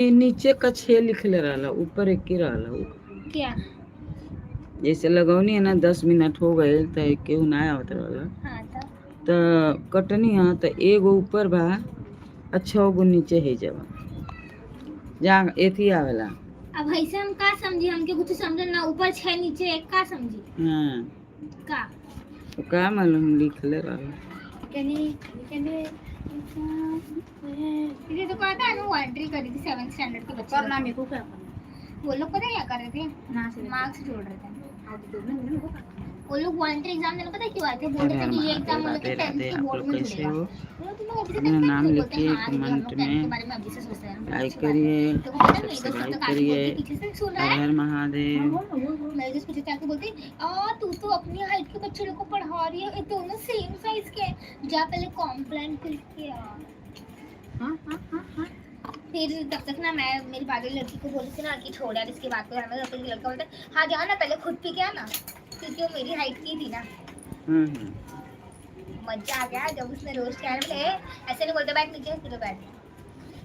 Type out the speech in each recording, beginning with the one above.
नीचे का छह लिखले रहला, ऊपर एक ही रहला। क्या? जैसे लगौनी है ना, 10 मिनट हो गए त केहू ना आवत रहला। हाँ तो त कटनी है त एगो ऊपर बा आ छह गो नीचे है जब जहाँ एथी आवेला। अब ऐसे हम का समझी? हमके कुछ समझ ना, ऊपर छह नीचे एक, का समझी? हाँ। का? तो का मालूम लिखले रहला। कने कने ये तो पता है ना, वो एंट्री करी थी सेवन स्टैंडर्ड के बच्चे करना लोग। मेरे को क्या करना? वो लोग पता है क्या कर रहे थे? ना से। मार्क्स जोड़ रहे थे। हाँ, तो जोड़ना मेरे को क्या करना? वो लोग वॉलंटियर एग्जाम देने पता है क्यों आए थे? बोल हर रहे थे हर कि ये महादेव, एग्जाम हम लोग के राधे टेंथ राधे। के आप बोर्ड लोग में कैसे जुड़ेगा। हो? बोला, तुम लोग अभी से अपना टेंथ नाम क्यों बोलते लिखिए हैं? हाँ दीदी, हम कमेंट लोग टेंथ के में, बारे में अभी से सोचते हैं। हम बोले, लाइक अच्छी बात है। करिए, देखो पता है, मेरी दोस्त सब्सक्राइब तक आके करिए। बोलती, पीछे से सुन रहा हर है। हर हाँ, महादेव। बोल ना, बोल बोल। मेरे दोस्त पीछे से आके बोलती, आ तू तो अपनी हाइट के बच्चे लोग को पढ़ा रही है, ये दोनों सेम साइज के हैं, जा पहले कॉम्प्लान फिल के आ। हाँ हाँ हाँ हाँ। फिर तब तक ना मैं मेरी बाजू वाली लड़की को बोली थी ना कि छोड़ यार इसकी बात को ध्यान मत, फिर लड़का बोलता हाँ जा ना, पहले खुद पी के आ ना, क्योंकि वो मेरी हाइट की थी ना। हम्म। मजा आ गया जब उसने रोस्ट किया, बोले ऐसे नहीं बोलते, बैठ नीचे, फिर बैठ।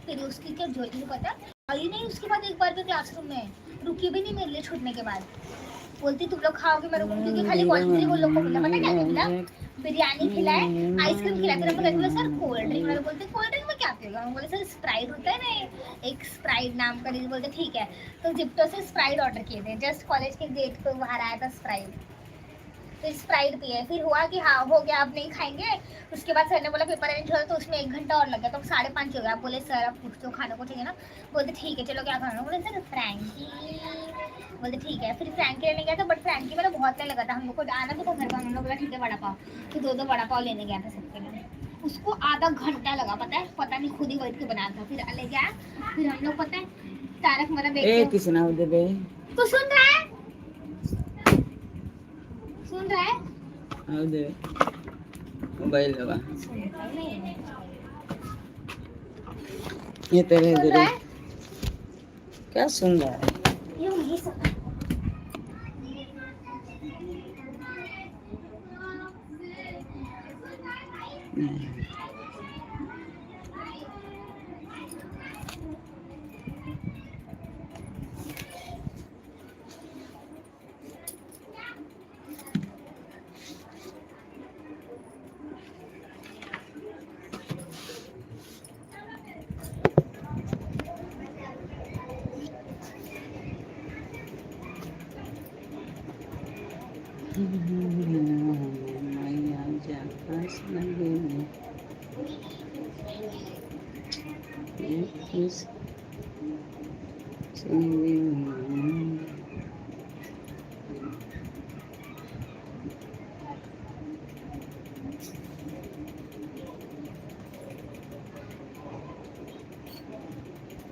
फिर उसकी क्या झोली को पता आई नहीं, उसके बाद एक बार भी क्लासरूम में रुकी भी नहीं मेरे लिए छूटने के बाद। बोलती तुम लोग खाओगे मैं रुकूंगी, क्योंकि खाली वॉलंटरी वो लोग को मिला, पता क्या क्या मिला? बिरयानी खिलाए, आइसक्रीम खिलाए। फिर हम लोग बोले सर कोल्ड ड्रिंक वाले, बोलते कोल्ड ड्रिंक में क्या पिएगा? हम बोले सर स्प्राइट होता है ना एक स्प्राइट नाम का, बोलते ठीक है। तो जिप्टो से स्प्राइट ऑर्डर किए थे, जस्ट कॉलेज के गेट पे बाहर आया था स्प्राइट, फिर स्प्राइट पिए। फिर हुआ कि हाँ हो गया, अब नहीं खाएंगे। उसके बाद सर ने बोला पेपर अरेंज हो, तो उसमें 1 घंटा और लग गया, तो 5:30 हो गया। आप बोले सर अब कुछ तो खाने को चाहिए ना। बोलते ठीक है चलो क्या खाना? बोले सर फ्रैंकी। बोलते ठीक है। फिर फ्रैंकी लेने गया था, बट फ्रैंकी मेरा बहुत नहीं लगा था, हम लोग को आना भी था घर पर। हम लोग बोला ठीक है वड़ा पाव, तो दो दो वड़ा पाव लेने गया था सबके लिए। उसको आधा घंटा लगा, पता है, पता नहीं खुद ही बैठ के बना था। फिर ले गया, फिर हम लोग पता है तारक मेहता ए देखते। किसना देबे। तू सुन रहा है? सुन रहा है? आओ दे मोबाइल लगा। सुनता ही नहीं है। ये तेरे सुन दे। रहा है? क्या सुन रहा है? ये नहीं सुन। नहीं। मैया जा पास लगे,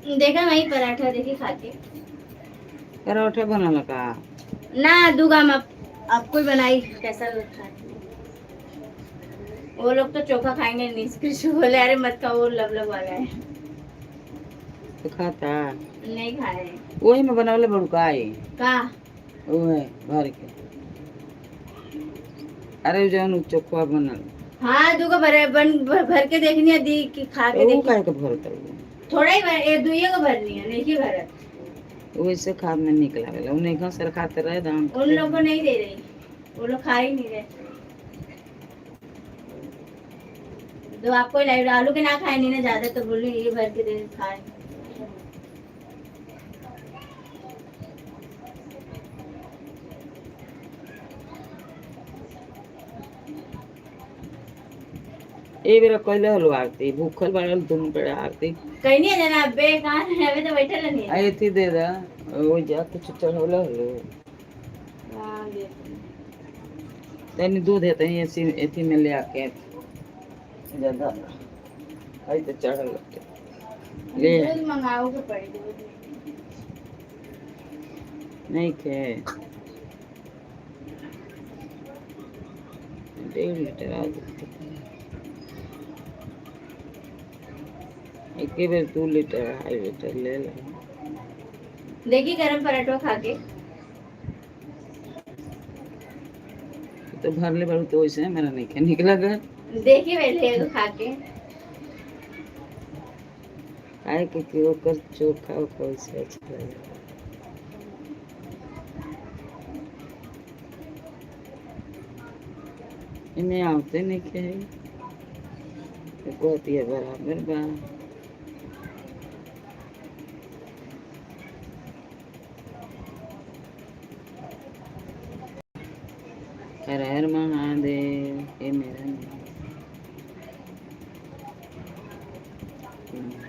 ये देखा वही पराठा देखी खाके। परोठा बनल का? ना दूंगा हम आपको ही बनाई, कैसा लगता है? वो लोग तो चोखा खाएंगे नहीं। कृषि बोले अरे मत खाओ, वो लवलव वाला है। तो खाता? नहीं खाए। वही में बनवले बड़ू का आई? का? ओहे भर के, अरे जौन उ चोखवा बनल। हाँ दूगो भरे बन भर के देखनी है दी कि खा के उ देखी। काहे के भरत? थोड़ा ही भर, ये दुइये को भरनी है, नहीं भरत। वैसे खाद में निक लागेला, उ नहीं सर खाते रहे दाम। उन लोग को नहीं दे रही, वो लोग खा ही नहीं रहे। तो आपको ही लाइव आलू के ना खाए नहीं ना ज्यादा, तो बोली ये भर के दे खाए। ए बेरा कैले हलो आरती, भूखल बाड़ल दुनू बेरा आरती। कहीं नहीं है ना अबे, कहाँ है अबे? तो बैठे नहीं आ है। एथी दे दा, ओ जा कुछ चढ़ौले हलो। हाँ, दे। तनी दूध है तनी एथी एथी में ले आके ज्यादा आई तो चढ़ल लगते ले। दूध मंगाओ के पड़ी दूध। नहीं खे, 1.5 लीटर आ जाते। एक बेर 2 लीटर 2.5 लीटर ले ला। देखिए गरम पराठा खा के। तो भरले बारू तो वैसे मेरा नहीं खे निकला गए। देखिए पहले एगो खा के। काहे के ओकर चोखा ओखा वैसे अच्छा लगेला। एमे आवते नइखे है। कहतिया बराबर बा। हर हर महादेव। ये मेरा नहीं। हम्म।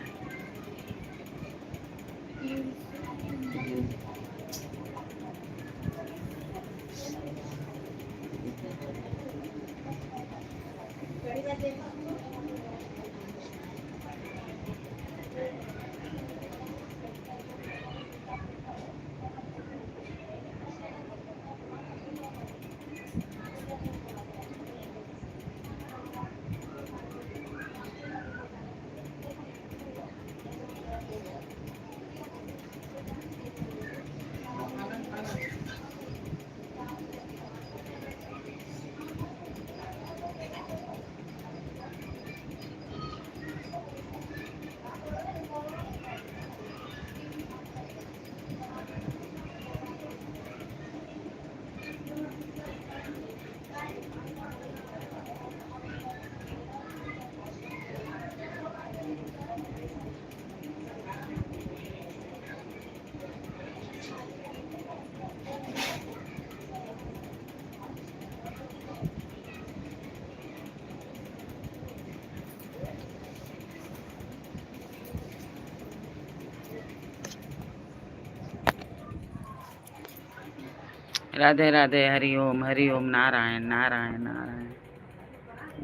राधे राधे, हरि ओम, नारायण नारायण नारायण।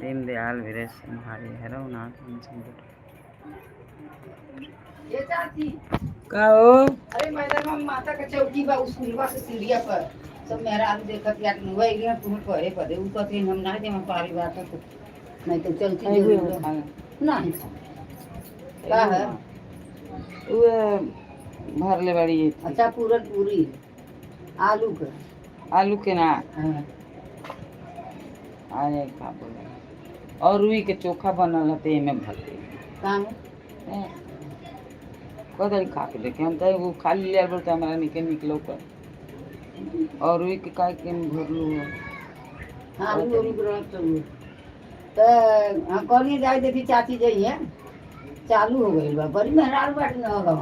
दीन दयाल वीरेश हरि हरो नाथ संकट। ये चाची। का हो? अरे मैदान में माता के चौकी बा, स्कूलवा से सीढ़िया पर सब मेहरारू देखत यार नुआ इहाँ तुम कहे पदे उ कहते हम ना जे हम पारी बात तो नहीं तो चलती जरूर नहीं का है? उहे भरले बाड़ी। अच्छा, पूरन पूरी आलू के? आलू के ना। हाँ। अरे का बोले, और रुई के चोखा बनल हते, एमे भरले। का है? कदल खा के देखे हम तो वो खाली ले बोलते हमरा निके निकलो कर और रुई के काहे के भरलू है। हाँ, आलू उलू के रहत तो हम कहलिए जाए देखी चाची जइए, चालू हो गइल बा, बड़ी मेहरारू बाटे न होगा।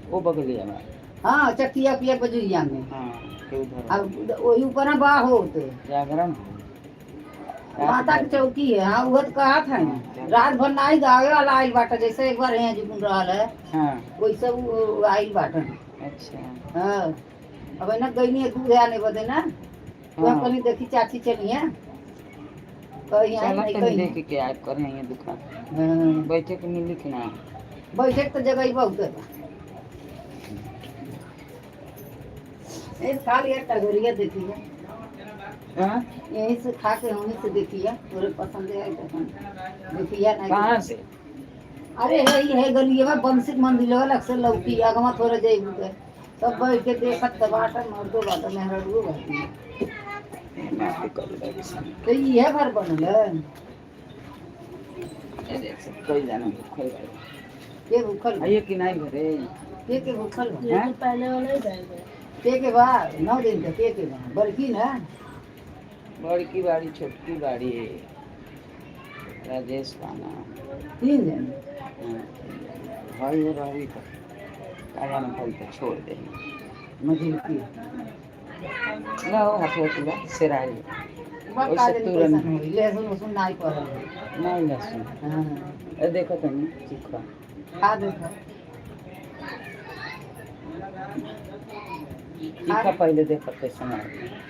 वो बगलिया में? हाँ, चकिया पिया बजुइया में। हाँ, के उधर। अब वही ऊपर बा होते। जागरण हो। माता की चौकी है। हाँ, वो तो कहा था ना, रात भर नाई गावे वाला आइल बाटा, जैसे एक बार यहाँ जुगुन रहल है। हाँ। वैसे वो आइल बाटा। अच्छा। हाँ, अब ना गई है दूध आने बदे ना वहाँ। हाँ। कहीं देखी चाची चली है कहीं आई चला नहीं तनी कहीं। देख के आए कर है दुकान। हाँ, बैठे के मिली कि ना? बैठे के तो जगह ही बहुत है। ए, खा लिया टगरिया देखी है। हाँ? यहीं से खा के वहीं से देखी है, तोरे पसंद है तो देखी है नहीं। कहाँ से? अरे है ही है गलिए में बंसी मंदिर वाला से लौकी अगवा थोड़ा जाइबू के सब बैठ के देखत त बाटन, मर्दो बाटन, मेहरड़ुओ बाटन। माफी कर लगी। तो इहे भर बनल है। अरे सब कोई जाना भूखल बाड़ी। के भूखल बा? आइए कि नहीं घरे? के भूखल बा? ये तो पहले वाला ही बैग है। के बा 9 दिन का? के बा बड़की ना? बड़की बाड़ी, छोटकी बाड़ी, राजेश बाना। तीन जन। हाँ, भाई रवि का काया में भाई तो छोड़ दे। मझिलकी। ना हो हाथ वाला सिराई। बा ओइसे का जाने। तुरंत। कैसन होई, लहसुन उसुन नहीं पड़ल। नहीं लहसुन। हाँ। ए, देखो तनी चीखा। खा देखो। चीखा पहले, देखो कैसन आए।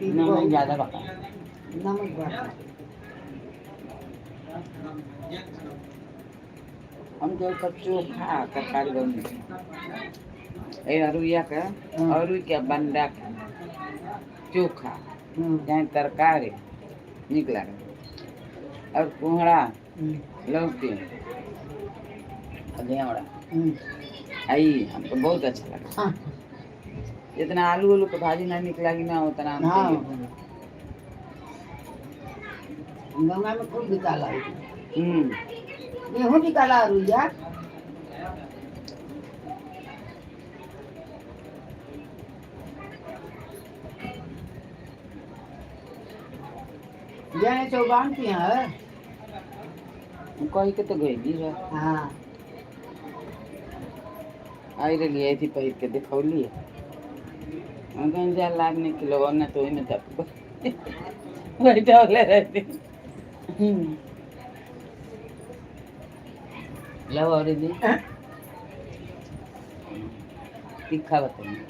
नमक ज्यादा बका। नमक बा। हम जो सब चोखा तरकारी बनी ए अरुआ का। हाँ। अरुई के बंडा के चोखा हम्म। चाहे तरकारी निक लागे और कोहड़ा। लौकी और घेवड़ा हम्म। आई हमको बहुत अच्छा लगा। हाँ। जितना आलू उलू के भाजी ना निक लगी ना उतना हमको हाँ। ये। गंगा में खूब निकाला। गेहूँ निकाला रुइया। जाने चौबान की है। कही के तो गई रह। हाँ। आई रही आई थी पहिर के देखौली। हम कहीं जा लागने के लोग ना तो ओहिमे तब बैठौले रहती। लो और दी तीखा बताइए।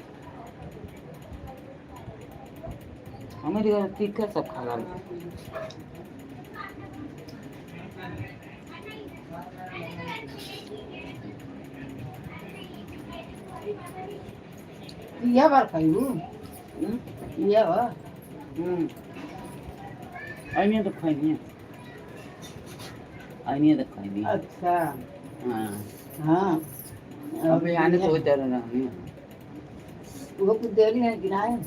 हमारे घर तीखा सब खा ला। यह बार खाइबू? यह बार। अइने तो खैनी, अइने तो खैनी। अच्छा। हाँ। हाँ। अब आने तो उधर रहनी। वो कुछ देली है कि नहीं?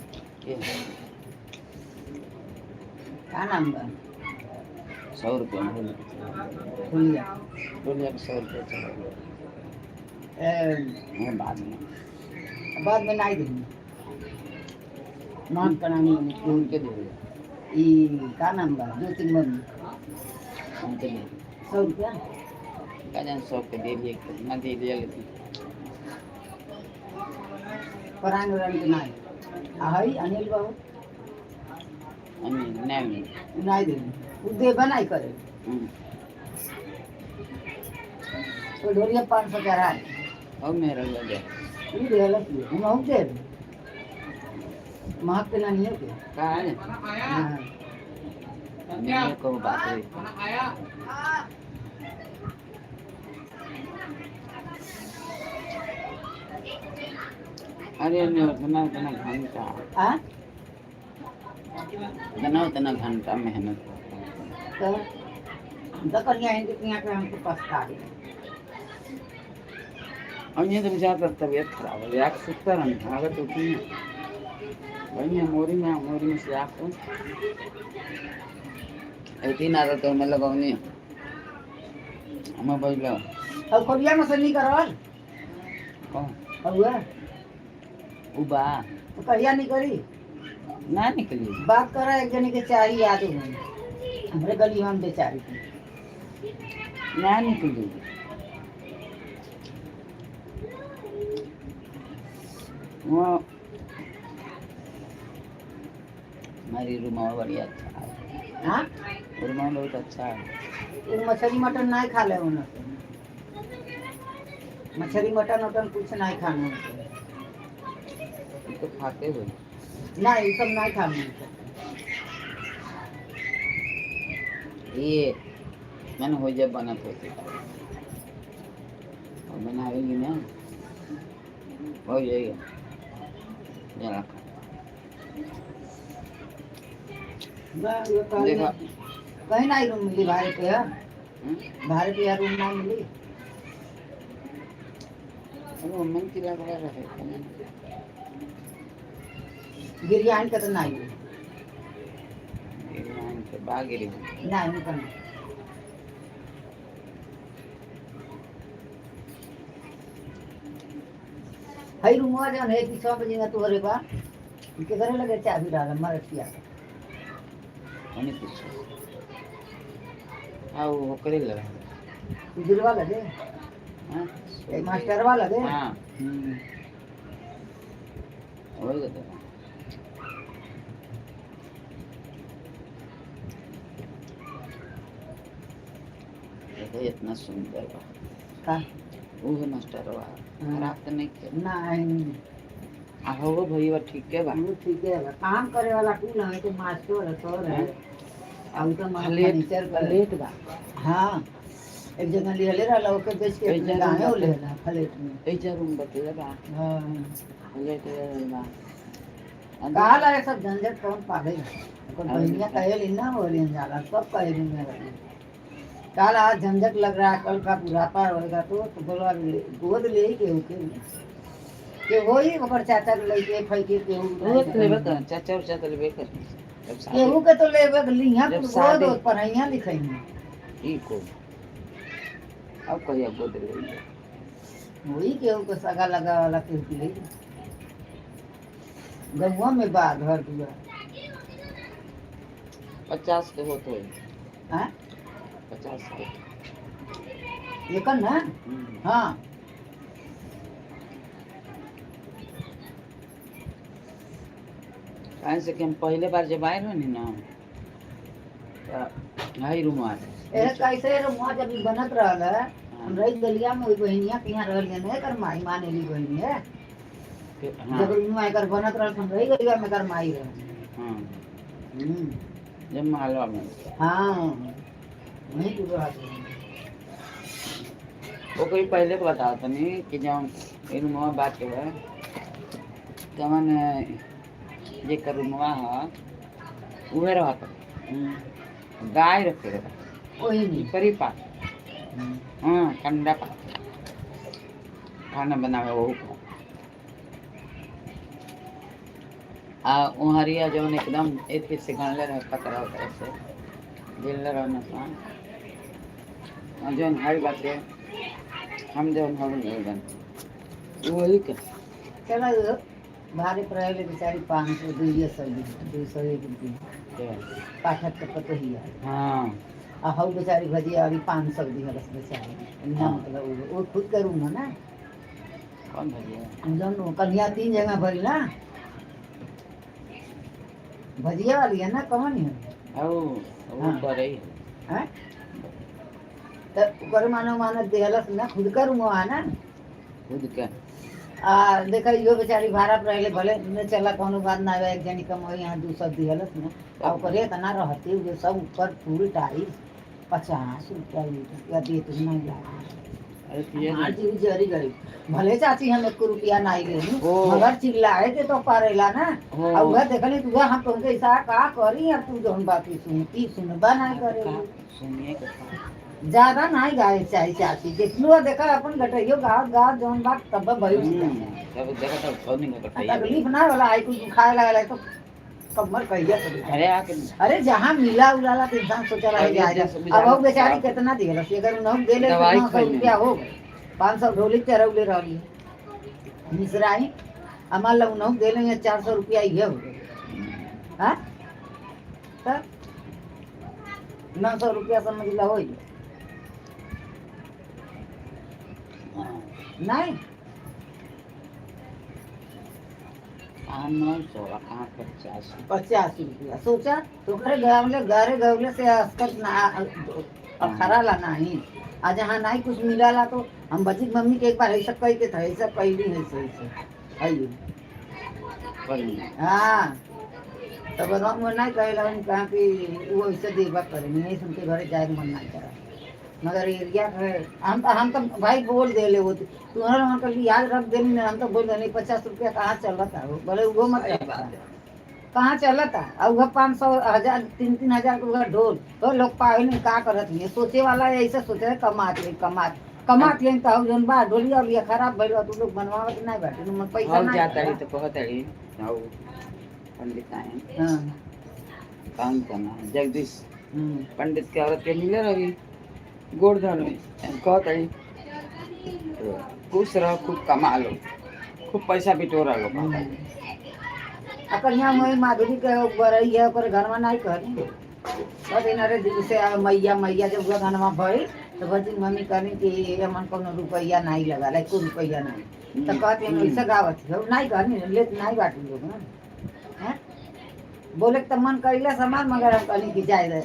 ये। का नाम बा? 100 रुपया में। फुलिया। बोलिए, 100 रुपया चला। ए, वो बाद में। बाद में नहीं देंगे मान करानी। उनके दे दे। ई का नाम बा दो तीन मम्मी? उनके दे। 100 रुपया। का जान 100 के दे दिए ना दे दिया लेकिन। परांग रंग के नहीं आ हई अनिल बाबू। अमीर नहीं। नहीं देंगे, उ देबा नहीं करे। तो ढोलिया 500 चढ़ा। और मेरा लग गया। उ देला की हम आऊ दे महक के नानी के। का है? हाँ। मेरे को बात हुई। अरे नहीं, उतना उतना घंटा। आ? इतना उतना घंटा मेहनत। तो दकरिया हिंदी के यहाँ के हमको पछता गए। और ये तो बेचारा तबीयत खराब हो गया, सुत्ता रहा आगत उठी है वही है मोरी में, मोरी में से आपको ऐसी ना तो मैं लगाऊंगी हमें बोल। अब खोलिया में से नहीं करल। कौन? अब हुआ। उबा। तो कहिया नहीं करी? ना निकली। बात करा, एक जने के चाही याद हो हमरे गली में हम बेचारी के। ना निकली। वो हमारी रुमाल बढ़िया अच्छा है। हाँ। रुमाल बहुत अच्छा है। वो मछली मटन नहीं खा ले उन्होंने, मछली मटन वटन कुछ नहीं खाना उनको। ये तो खाते हुए। नहीं, ये सब नहीं खाना उनको। ये मैंने हो जाए बनत होती और बनावेगी ना, हो जाएगा जरा खा। बस ये कहीं देखा। कहीं नहीं रूम मिली भाड़े पे है। हम्म? भाड़े पे यार रूम ना मिली। वो मन की लग रहा है। गिरियान का तो नहीं हुई। गिरियान के बागिरी। नहीं, उनका नहीं। हई रूमवा जौन है कि 100 बजे तोहरे बा के घरे लगे चाबी डाल मरठिया। होने पीछे हाँ वो करे लगा। उजरवा लगे। हाँ। ए मास्टरवा लगे। हाँ, वही बता। देखो इतना सुंदर बा। का? वो है मास्टर बा। खराब तो नहीं थे? नहीं। आ हो भैया ठीक है बा। वो ठीक है बा। काम करे वाला तू ना है तो मास्टर है सर है और तो लेट फर्नीचर कर लेट बा। हाँ, एक जगह लिहले रहला, ओके बेच के एक अपने जगह गाँवे बाटे। लेला फ्लैट में। ऐजा रूम बतले बा। हाँ। लेट बा। कहा ला सब झंझट कौन पाले? ओकर हाँ। बहनिया कहेली ना बोली जाला सब कहेली मेरा। काल आज झंझट लग रहा है, कल का बुढ़ापा होएगा तो बोला गोद ले ही केहू के के होई ओकर चाचा के लइके फैके केहू वो तो लेबे कर, चाचा उचा तो लेबे कर। जब शादी केहू के तो लेबे के लिहा जब गोद शादी- पढ़ैया लिखैया ई को अब कहिया गोद ले। वही केहू के सगा लगा वाला केहू के ले गहुआ में बा घर दुआर। 50 के होत होई। हाँ। 50 के। एकर ना। हाँ। काहे से कि हम पहले बार जब आए रहनी ना त हई रूम आ ए कैसे रे मुआ जब ई बनत रहल है, हम रही गलिया में ओई बहिनिया के यहाँ रहल है, एकर माई मानेली बहिनी है। हाँ। जब रुमा एकर बनत रहल त हम रही गलिया में एकर माई रहल। हाँ। हम्म। जब मालवा में। हाँ, वहीं तू रहत रही। ओकरी पहले के बता तनी कि जब ई रूमवा बात के है तमन जेकर रूमवा है उहे रहत। गाय रखे रहे। ओही नहीं। परी पा हाँ कंडा पा खाना बनावे वहू पा आ उहरिया जौन एकदम एथी से गणले रहे पतरा उतरा से गिनले रहे नसा आ जौन हर बाटे हम जौन हम नहीं बन वही के। चलो भारे पर रहले बेचारी 500 200 201 रुपया के पाठक के पतोहिया। हाँ। आ हऊ बेचारी भजिया अभी 500 दिहलस बेचारी ना। हाँ। मतलब वो खुद के रूम है ना। कौन भजिया? जौन कन्या तीन जगह भरी ना भजिया वाली है ना, कौन है? औ वो हाँ। करे। हैं? तो ओकर मानो मानो देहलस ना, खुद का रूम है ना। खुद के। आ देखा इहो बेचारी भाड़ा पर रहले, भले न चला कोनो बात ना आवे, एक जनी कमाई यहाँ 200 दिहलस ना। आ ओकरे इतना रहते हुए सब ऊपर फूल टाइल्स 50 रुपया रुपया देत नहीं लागे। अरे किए। हमार जीव जरी गई, भले चाची हम 1 रुपया नहीं लेनी, ओ। मगर चिल्लाए के तो पारेला ना। हो। आ उहे देखली तू हम तुमके इशारा का करी, अब तू जौन बात सुनती सुनबा नहीं करे। सुनिए के का। ज्यादा नहीं गाए चाही चाची, जितनो देखा अपन गटइयो गावत गावत जौन बात तब भइल। तब देखा तब कौन नहीं कटैया। तकलीफ ना होला, आई कुछ दुखाए लागल तो कमर कहिया तो अरे आके अरे जहाँ मिला उलाला तो इंसान सोचा रह अरे जाए। जैसे अब वो बेचारी कितना दिहलस, अगर उन्होंने दे ले दवाई 900 खइले। रुपया हो गए, 500 ढोली चरौले रहली है मिश्राई हमार लग उन्होंने दे ले 400 रुपया ये हो गए। हाँ तब 900 रुपया समझ ला हो नहीं। कहाँ 900 आ कहाँ 50। 50 रुपया सोचा तो करे गावले घरे गवले से असकर ना अखरा ला नहीं, आ जहाँ नहीं कुछ मिला ला तो हम बची के मम्मी के एक बार ऐसा कही के था, ऐसा कहली ऐसे ऐसे आइए। पर नहीं। हाँ तब हम वो नहीं कहे हम कहा कि वो ऐसे देवा करे नहीं, सुन के घरे जाए के मन नहीं करा, मगर एरिया है हम तो भाई बोल दे ले वो तुम्हारा मन कर याद रख दे नहीं, हम तो बोल दे 50 रुपया कहाँ चलता हो, बोले वो मत सही बात है। कहाँ चलता और वह 500 हजार 3-3 हजार के वह ढोल तो लोग पावे नहीं का करत नहीं, सोचे वाला ऐसे सोचे रहे, कमात ले कमात कमात ले तो जौन बा ढोलिया उलिया खराब भइल बा, तू लोग बनवावत नहीं बाटे मन पैसा हम नहीं जाता रही तो कहत रही और पंडित आए। हाँ। काम करना है जगदीश पंडित के औरत के मिले रही गोरधन में कहत रही खुश रहो, खूब कमा लो, खूब पैसा बिटोरा लो। अकर यहाँ वही माधुरी के बरई है, ओकर घरवा नहीं कहली बस इनारे दिल से आ, मैया मैया जब वह घनवा भइल तो बस मम्मी कहनी कि हमन कोनो रुपया नहीं लगा एको रुपया नहीं, तो कहते हैं ऐसा गावत है नहीं कहनी लेत नहीं बाटू लोग ना हैं बोले के तो मन कइला सामान, मगर हम कहनी कि जाए रे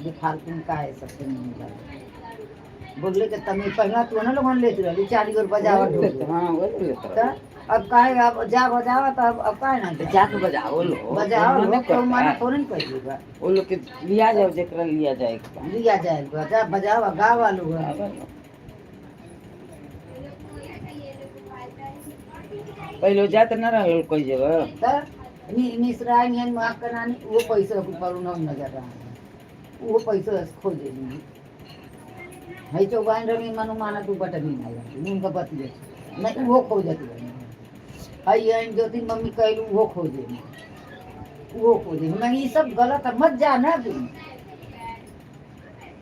बेफालतू में का है सब के नहीं लगा बोले के तमी पहला तू ना लोगन लेत रहली चारी गोर बजावत ढोल। हाँ वो तो लेता तो अब काहे अब जा बजावा तो अब काहे ना तो जाके बजाओ लो। बजाओ मने लोग तो करता माना है। थोड़े न कहिए बा। वो लोग के लिया जाओ जेकरा लिया जाए के बा। लिया जाए बा, जा बजावा गावा लोग। गावा लो। पहले जात न रहल कोई जगह। तो मिश्रा नियन माफ करानी वो पैसा के ऊपर उन्होंने नजर रहा है, वो पैसा खो जेली। है चौबाइन रवि मनु माना तू बटनी नहीं रही उनका बतिया नहीं वो खोजत रही। है ये ज्योति मम्मी कहलू वो खोजे, वो खोजे। मैं ये सब गलत है, मत जाना तू।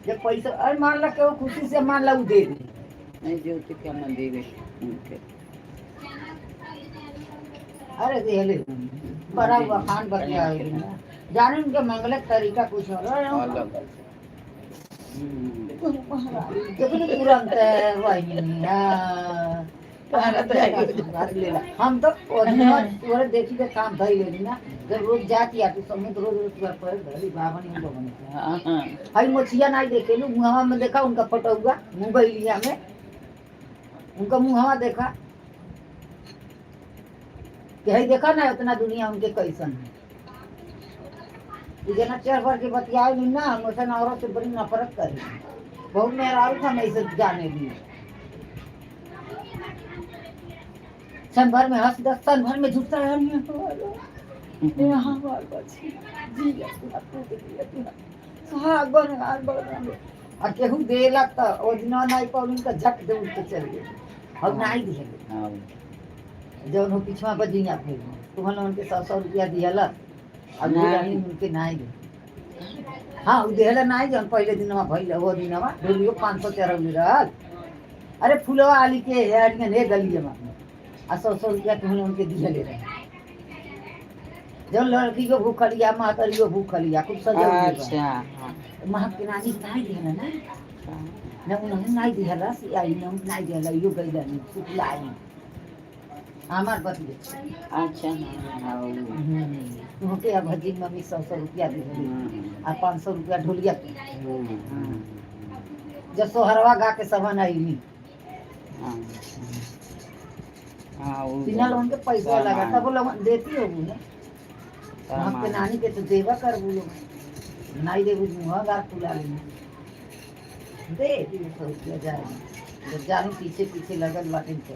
जब पैसा अरे मान ला के खुशी से मान ला उ दे दे। नहीं ज्योति के मंदिर है उनके। अरे दे ले बड़ा हुआ खान बतिया जाने उनके मंगलक तरीका कुछ और है। अलग। हम्म। देखो तुरंत है, वही हाँ। हम तो ओरे देखी के काम धई लेनी ना, जब रोज जाती आती समुद्र रोज रोज पर पर धरी बाबनी हम बनी। हाँ हाँ। हई मछिया नहीं देखे लू मुहावा में देखा उनका फटौआ मुंबईलिया में उनका मुहावा देखा कि हई देखा ना उतना दुनिया उनके कैसन है। इ जना चढ़ भर के बतियाए ना हम वैसन औरत से बड़ी नफरत करी, बहुत मेहरारू था हम ऐसे जाने दी। सन भर में हंस दस सन भर में झूठता है यहाँ बाल बच्ची जी सुहाग बन हार बन आ केहू देला त ओ दिना नहीं पौलिन त झट दे उठ के चल गए अब नहीं दिहल। हाँ। जौन हो पिछवा बजिया फिर तुहन उनके 100-100 रुपया दिहला अब नहीं। रानी उनके नहीं दे। हाँ उ देहला नहीं जौन पहले दिनवा भइल वो दिनवा ढोलियो 500 चढ़ौली रहल। अरे फुलवा आली के हेरियन हे गलिए में आ 100-100 रुपया तुहन उनके दिहले रहे। जौन लड़की को भूखलिया महतरियो भूखलिया खूब सजौली। अच्छा हाँ। महक के नानी नहीं दिहला ना न उन्होंने नहीं दिहला से आई न नहीं दिहला यो गइला नहीं सुतला आई हमार बतिया। अच्छा हाँ हाँ। उनके अब भजी मम्मी 100-100 रुपया दिहली आ 500 रुपया ढोलिया के। जब सोहरवा गा के सबन आईली हाँ हाँ वो बिना लोगन के पैसा लगा तब वो लोगन देती होगी ना महक के नानी के तो देवा कर बोलो नहीं देबू मुँह गार फुला लेनी दे दिए 100 रुपया जाए जब जाने पीछे पीछे लगल बाटे तो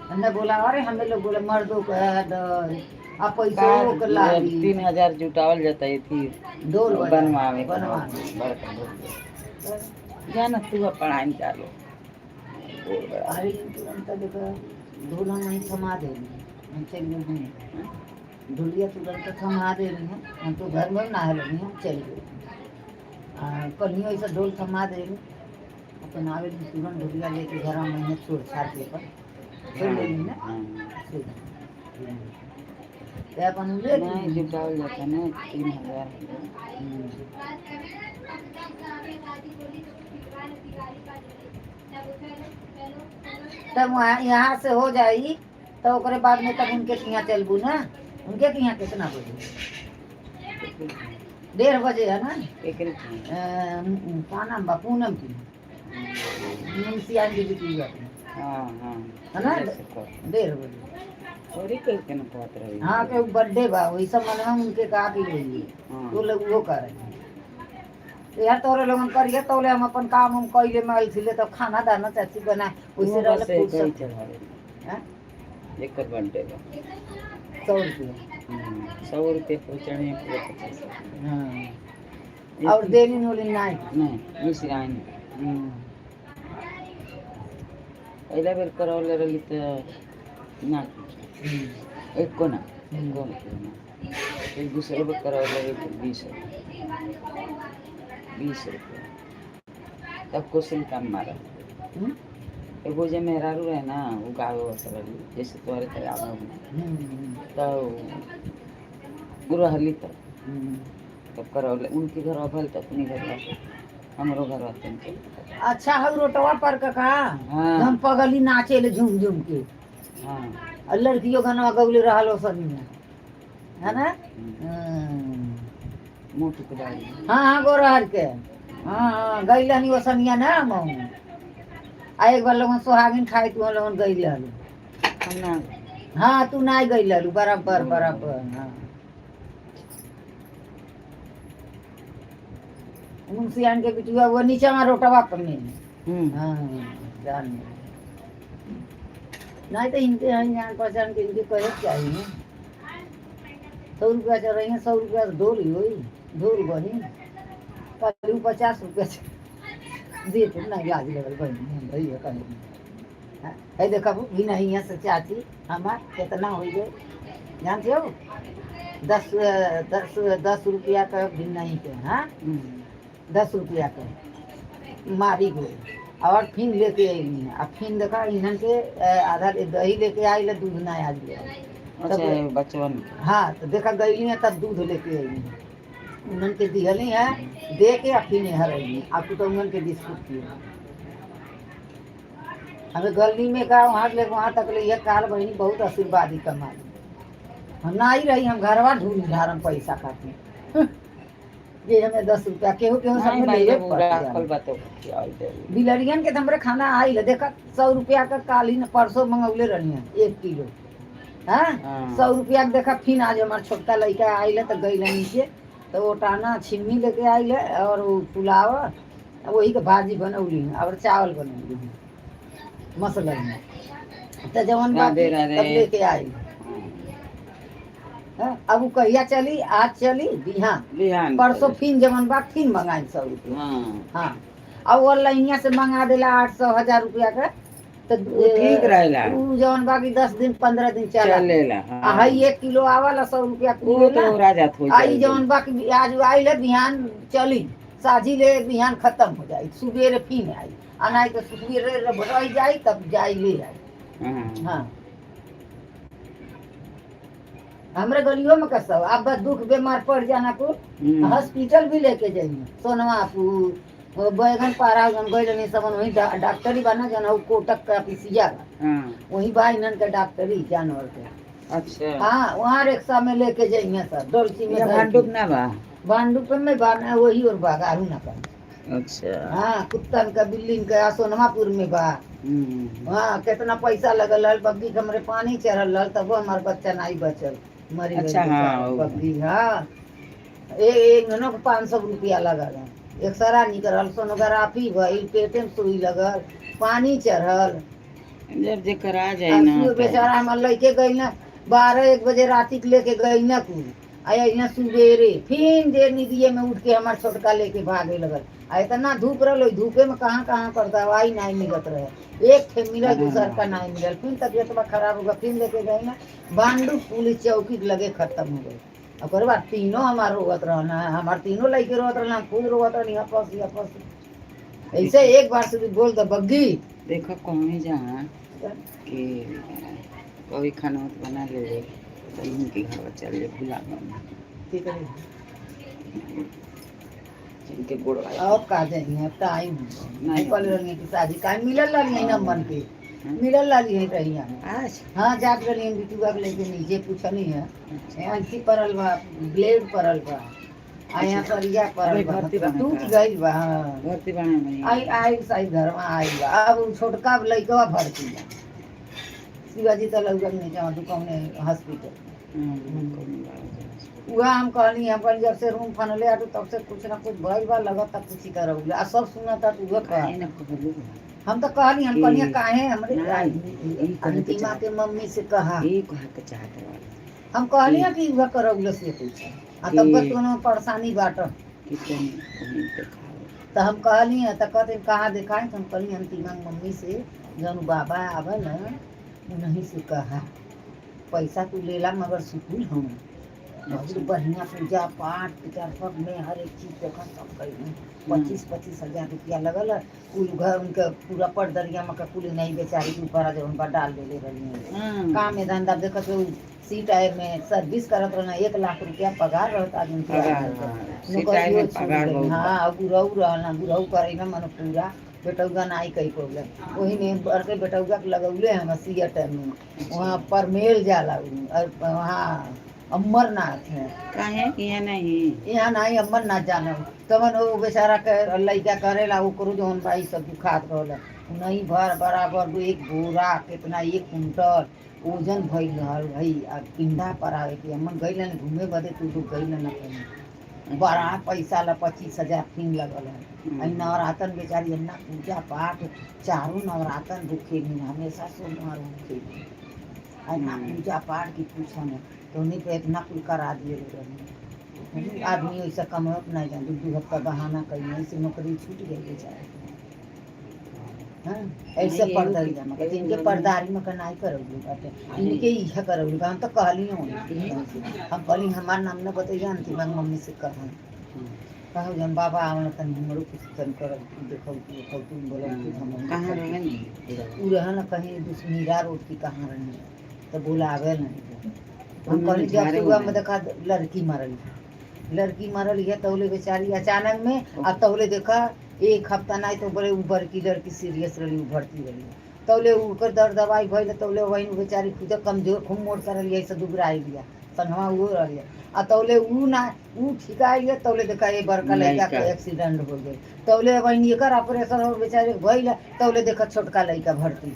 हमने बोला अरे हमें लोग बोले मर्दों का है डर आ पैसों के लागी 3000 जुटावल जाता है थी डोल बजा- बनवावे बनवावे। बड़का डोल। जा ना तू पढ़ाई में चालो डोल बड़ा। अरे तुरंत देखो ढोल हम वहीं थमा दे हम चल गए हैं। ढोलिया तुरंत थमा दे रही हैं, हम तो घर में ना रही हम चल गए। कल ऐसा ढोल थमा दे रही अपन आवे दिन तुरंत ढोलिया लेके घर हम वहीं छोड़ छाड़ के अपन छोड़ लेनी ना। हाँ। छोड़। ते अपन ले नहीं जुटावल जाता ना 3000। तब वहाँ यहाँ से हो जाई तो ओकरे बाद में तब उनके यहाँ चलबू ना। उनके यहाँ कितना बजे? 1:30 बजे है ना। एकरे का नाम बा पूनम की मुंशियान जी की बात हाँ हाँ है ना? जैसे कह। 1:30 बजे। थोड़ी कह के ना कहत रही। हाँ के बर्थडे बा वही सब मन हम उनके का की होई हाँ। वो लोग वो करे यार तोरे लोगन करिए तोले हम अपन काम हम कइले माल छिले तब खाना दाना चाची बना वैसे वो रहले बस एक ही फुर्सत। चढ़ावे हाँ? एकर बर्थडे बा। 100 रुपया। 100 रुपये पहुँचने पूरे 50। हाँ और देनी नोली नहीं। नहीं मिश्राइन पहला बेर करौले रही तो ना कुछ एको ना एको ना फिर दूसरे बेर करौले रही तो 20 रुपये 20 रुपये तब क्वेश्चन काम मारा। हम्म? एगो जे मेहरारू रहे ना वो गावे आवत रही जैसे तुम्हारे तरह आवे हो हम्म, तो वो रहली तब हम्म। तब करौले उनके घर भल तो अपने घर बा, हमरो घर रहते उनके। अच्छा हम रोटवा पर का हाँ। हम पगली नाचे ले झूम झूम के हाँ और लड़कियों गाना गौले रहल हो सब में है ना। हम्म। मोटू के बारे में। हाँ हाँ गोरहर के हाँ हाँ गई रहनी वो सनिया ना हम आ एक बार लोगन सोहागिन खाए तू लोगन गई रहलू। हम ना हाँ तू ना गई रहलू बराबर बराबर। हाँ मुंशियान के बिटुआ वो नीचे में रोटवा पर में। हम्म हाँ जान नहीं तो इनके यहाँ जान पहचान के इनके कहे के चाहिए। 100 रुपया चल रही है 100 रुपया से ढोल ही हुई ढोल बनी कल 50 रुपया दे नहीं लाज लगल बहन हम ये कहीं है देखा भी नहीं है से चाची हमार कितना हो गए जानते हो? दस दस 10 रुपया का भी नहीं के। हाँ, 10 रुपया का मारी गई और फिर लेके अली। आ फिर देखा इन्हन के आधा दही लेके आई, दूध ना आज लिया। अच्छा, ये बचवन के। हाँ, तो देखा गई है तब दूध लेके आई, उन्हन के दिहली है दे के, आ फिर हर आई। अब तो उन्हन के बिस्कुट किए हमें गली में का वहाँ ले वहाँ तक ले। यह काल बहनी बहुत आशीर्वादी कमाई। हम ना ही रही, हम घरवा ढूंढ ढारम पैसा खाते ये हमें 10 रुपया केहू केहू सब नहीं में भाई, लेवे जब उ पड़ राखल जाला। बा तो खियावल देली। बिलरियन के तो हमरे खाना आई ले। देखा 100 रुपया का काल ही न परसों मंगौले रही है 1 किलो। हाँ, हाँ। 100 रुपया के देखा। फिर आज हमार छोटका लड़का आइल तो गई नीचे तो वो टाना छिम्मी लेके आइल और वो पुलाव वही के भाजी बनौली और चावल बनौली मसला में तो जवन राधे बाकी राधे। तब लेके आई। हाँ, अब वो कहिया चली? आज चली बिहान बिहान। परसों फिर जवन बा फिर मंगाई 100 रुपया। हाँ, अब वो लाइनिया से मंगा देला 800 1000 रुपया का तो उ ठीक रहेला। उ जवन बाकी 10 दिन 15 दिन चला। चलेला। आ हाँ, हई 1 किलो आवला 100 रुपया वो किलो तो ना। उड़ा जात हो। आई जवन बाकी आज आई है बिहान चली साझी ले बिहान खत्म हो जाई, सुबेरे फिर आई। आ नहीं तो सुबेरे रह जाई तब जाई ले आई। हाँ, हमरे गलियों में कसब अब बस दुख बीमार पड़ जाना को हॉस्पिटल भी लेके जाइए। सोनवापुर वो बैगन पारा जन गई रही सबन वही डॉक्टरी बना जन वो कोटक का पिसिया बा। वही बा इन्हन के डॉक्टरी जानवर के। हाँ, वहाँ रिक्शा में लेके जाइए सर डोलची में ये धर के। भांडुप ना बा? भांडुप में बा ना, वही और बा आरू ना बा। हाँ, कुत्तन का बिल्ली का सोनमापुर में बा। हाँ, कितना पैसा लगल हल बग्गी के, हमरे पानी चढ़ल हल तब हमार बच्चा नहीं बचल, मरी गइल बेचारा। बग्गी। हाँ, एक एक ननो के 500 रुपया लगल है। एक्सरा निकलल, सोनोग्राफी भइल, पेटे में सुई लगल, पानी चढ़ल। जब जे करा जाए आ ना सुई बेचारा हमार लैके गई ना 12-1 बजे राति के लेके गई ना कुल आ ना सुबेरे फिर देर निदिये में उठ के हमार छोटका लेके भागे लगल। आ इतना धूप रहल, धूपे में कहाँ कहाँ पर दवाई नहीं मिलत रहे। एक ठे मिलल, दूसर का नहीं मिलल। फिर तबियत खराब हो गया, फिर लेके गई ना बांडू पुलिस चौकी के लगे खत्म हो गई। ओकर बाद तीनों हमार रोवत रहना, हमार तीनों लड़के रोवत रहना, हम खुद रोवत रहनी हपस हपस ऐसे। एक बार से भी बोल दो बग्गी। देखो कहीं जहाँ कि कभी खाना उत बना ले तो इनके घर चल ले भुला ठीक है। जिनके गोड़ अब का जाइए, अब टाइम नहीं। कल रहनी की शादी का मिलल लाली है नंबर के मिलल लाली है रही आज। हाँ, जात रही बिटुआ के लेके नीचे पूछनी है। ऐसी परल बा, ब्लेड परल बा, आ यहाँ सरिया परल अरे बा। भर्ती बना टूट का। गइल बा, हाँ। भर्ती बना बनी। आई आई साई घर में आई बा। अब उ छोटका लइकवा भर्ती बा शिवाजी तलौका में जहाँ दुकान हॉस्पिटल। कौन बा? उहा हम कहली, हम कहली जब से रूम फनले आटू तब से कुछ ना कुछ भइल बा, लगता कुछ ही करौला आ सब सुनता तो उहे काहे कह ना कहलू? हम तो कहली, हम कहली काहे हमरे नहीं, ई कहे के अंतिमा चाहत के मम्मी से कहा। ई कहे के चाहत रहा। हम कहली कि उहे करौला से कुछ आ तब कि कोनो परेशानी बाट। कि तुम कहीं देखाओ। तो हम कहली हैं तो कहते कहाँ दिखाएं? तो हम कहली अंतिमा के मम्मी से जौन बाबा आवे ना उन्हीं से कहा। पैसा तू लेला मगर सुकून हम बहुत बढ़िया पूजा पाठ पूजा सब में हर एक चीज देखा सब करी। 25-25 हजार रुपया लगल है। कुल घर उनके पूरा पर दरिया में का कुल नहीं बेचारी के ऊपर जब उनका डाल देले रही। काम में धंधा देखत हो, सी टायर में सर्विस करत रहना, 1 लाख रुपया पगार रहता आज उनके। पगार, हाँ। सी टायर में नौकरियो छूट पगार गई। बहुत बा। हाँ, गुरऊ रहना, गुरऊ करे ना मनो पूरा बेटौआ नाई कही पौले। वही में बड़के बेटौआ के लगौले हम सी टायर में, वहाँ पर मेल जाला उ, और वहाँ अमरनाथ है। काहे यहाँ नहीं? यहाँ नहीं, अमरनाथ जाना तमन वो बेचारा के लइका करेला ओकरो जौन भाई सब दुखात रहल नहीं भर बराबर एक बोरा कितना 1 कुंटल वजन भइल रहल भाई। आ पिंडा पर आवे के अमन गइलन घूमे बदे तू लोग गइलन कहीं बड़ा पैसा ला 25,000 फिन लगल है। आई नवरातन बेचारी अन्ना पूजा पाठ चारों नवरातन भूखे नहीं, हमेशा सोमवार भूखे अन्ना पूजा पाठ की पूछा न तो उन्हीं पे इतना कुल करा दिए रहे। आदमी ऐसा कमात नहीं जान, दू दू हफ्ता बहाना कहीं ऐसे नौकरी छूट गई बेचारे के। हाँ, ऐसे नहीं, पर्दारी में कहते इनके पर्दारी में का नहीं करौली बाटे, इनके इहे करौली बा। हम तो कहली हूँ, हम कहली हमार नाम न बतैया, अंतिम मम्मी से कहूँ कहू जन बाबा आवन तनी हमरो कुछ तन कर देखौ देखौ तुम बोलो कुछ हम कहाँ रहे नी? उ रहे न कहीं दुश्मीरा रोड की कहाँ रहे तो बोलावे नहीं। हम कहली जब झाड़े सुबह में। में देखा लड़की मरल है, लड़की मरल है तौले बेचारी अचानक में आ तौले देखा एक हफ्ता नहीं तो बोले उ बड़की लड़की सीरियस रही, उ भर्ती रही, तौले उकर दर्द दवाई भइल, तौले वही बेचारी खुद कमजोर खूब मोट करल ऐसे दुबराई लिया संगवा उहो रह आ तौले उ ना उ ठिका लिया, तौले देखा ये बड़का लड़का के लड़का। एक्सीडेंट हो गई, तौले वही एकर ऑपरेशन हो बेचारे भइल, तौले देखा छोटका लड़का भर्ती।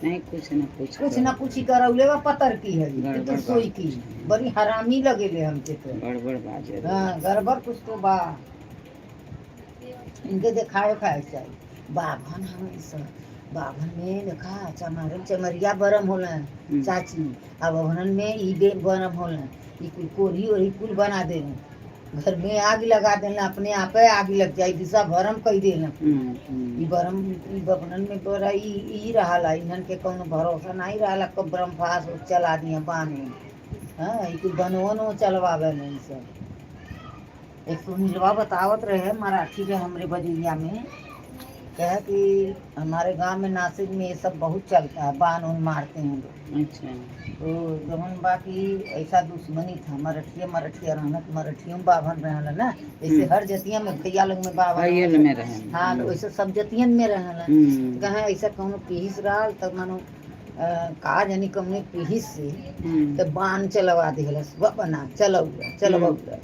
नहीं कुछ ना कुछ कुछ ना कुछ ही करौले बा, पतर की है गड़बड़ तो सोई की बड़ी हरामी लगेले हमके तो। गड़बड़ बाजे। हाँ गड़बड़ कुछ तो बा, इनके देखावे खाए चाहिए। बाभन हमें सब बाभन में देखा चमारन चमरिया बरम होला चाची, अब बाभनन में ई बे बरम होला, ई कुल कोरी ओरी कुल बना देवे, घर में आग लगा देना, अपने आपे आग लग जाई, दिशा भरम कई देना। ई बरम ई बभनन में बड़ा ई ई रहाला, इन्हन के कौनो भरोसा नहीं रहाला, कब बरम फास हो चला दिया बाने। हाँ ई कुल बनवन हो चलवावे नहीं सब। एक सुनीलवा बतावत रहे मराठी के हमरे बजैया में, कहे कि हमारे गांव में नासिक में ये सब बहुत चलता है, बान उन मारते हैं लोग। अच्छा। तो जवन बाकी ऐसा दुश्मनी था, मरठिया मरठिया रहना, मरठियों में बाभन रहना ना, जैसे हर जतिया में भैया लोग में बाभन भैया लोग में रहन। हाँ तो वैसे सब जतियन में रहना। कहे ऐसा कौनो पीहिस रहा तब मानो का जानी कौने पीहिस से तो बान चलवा दिहलस, बना चलौला चलवौलस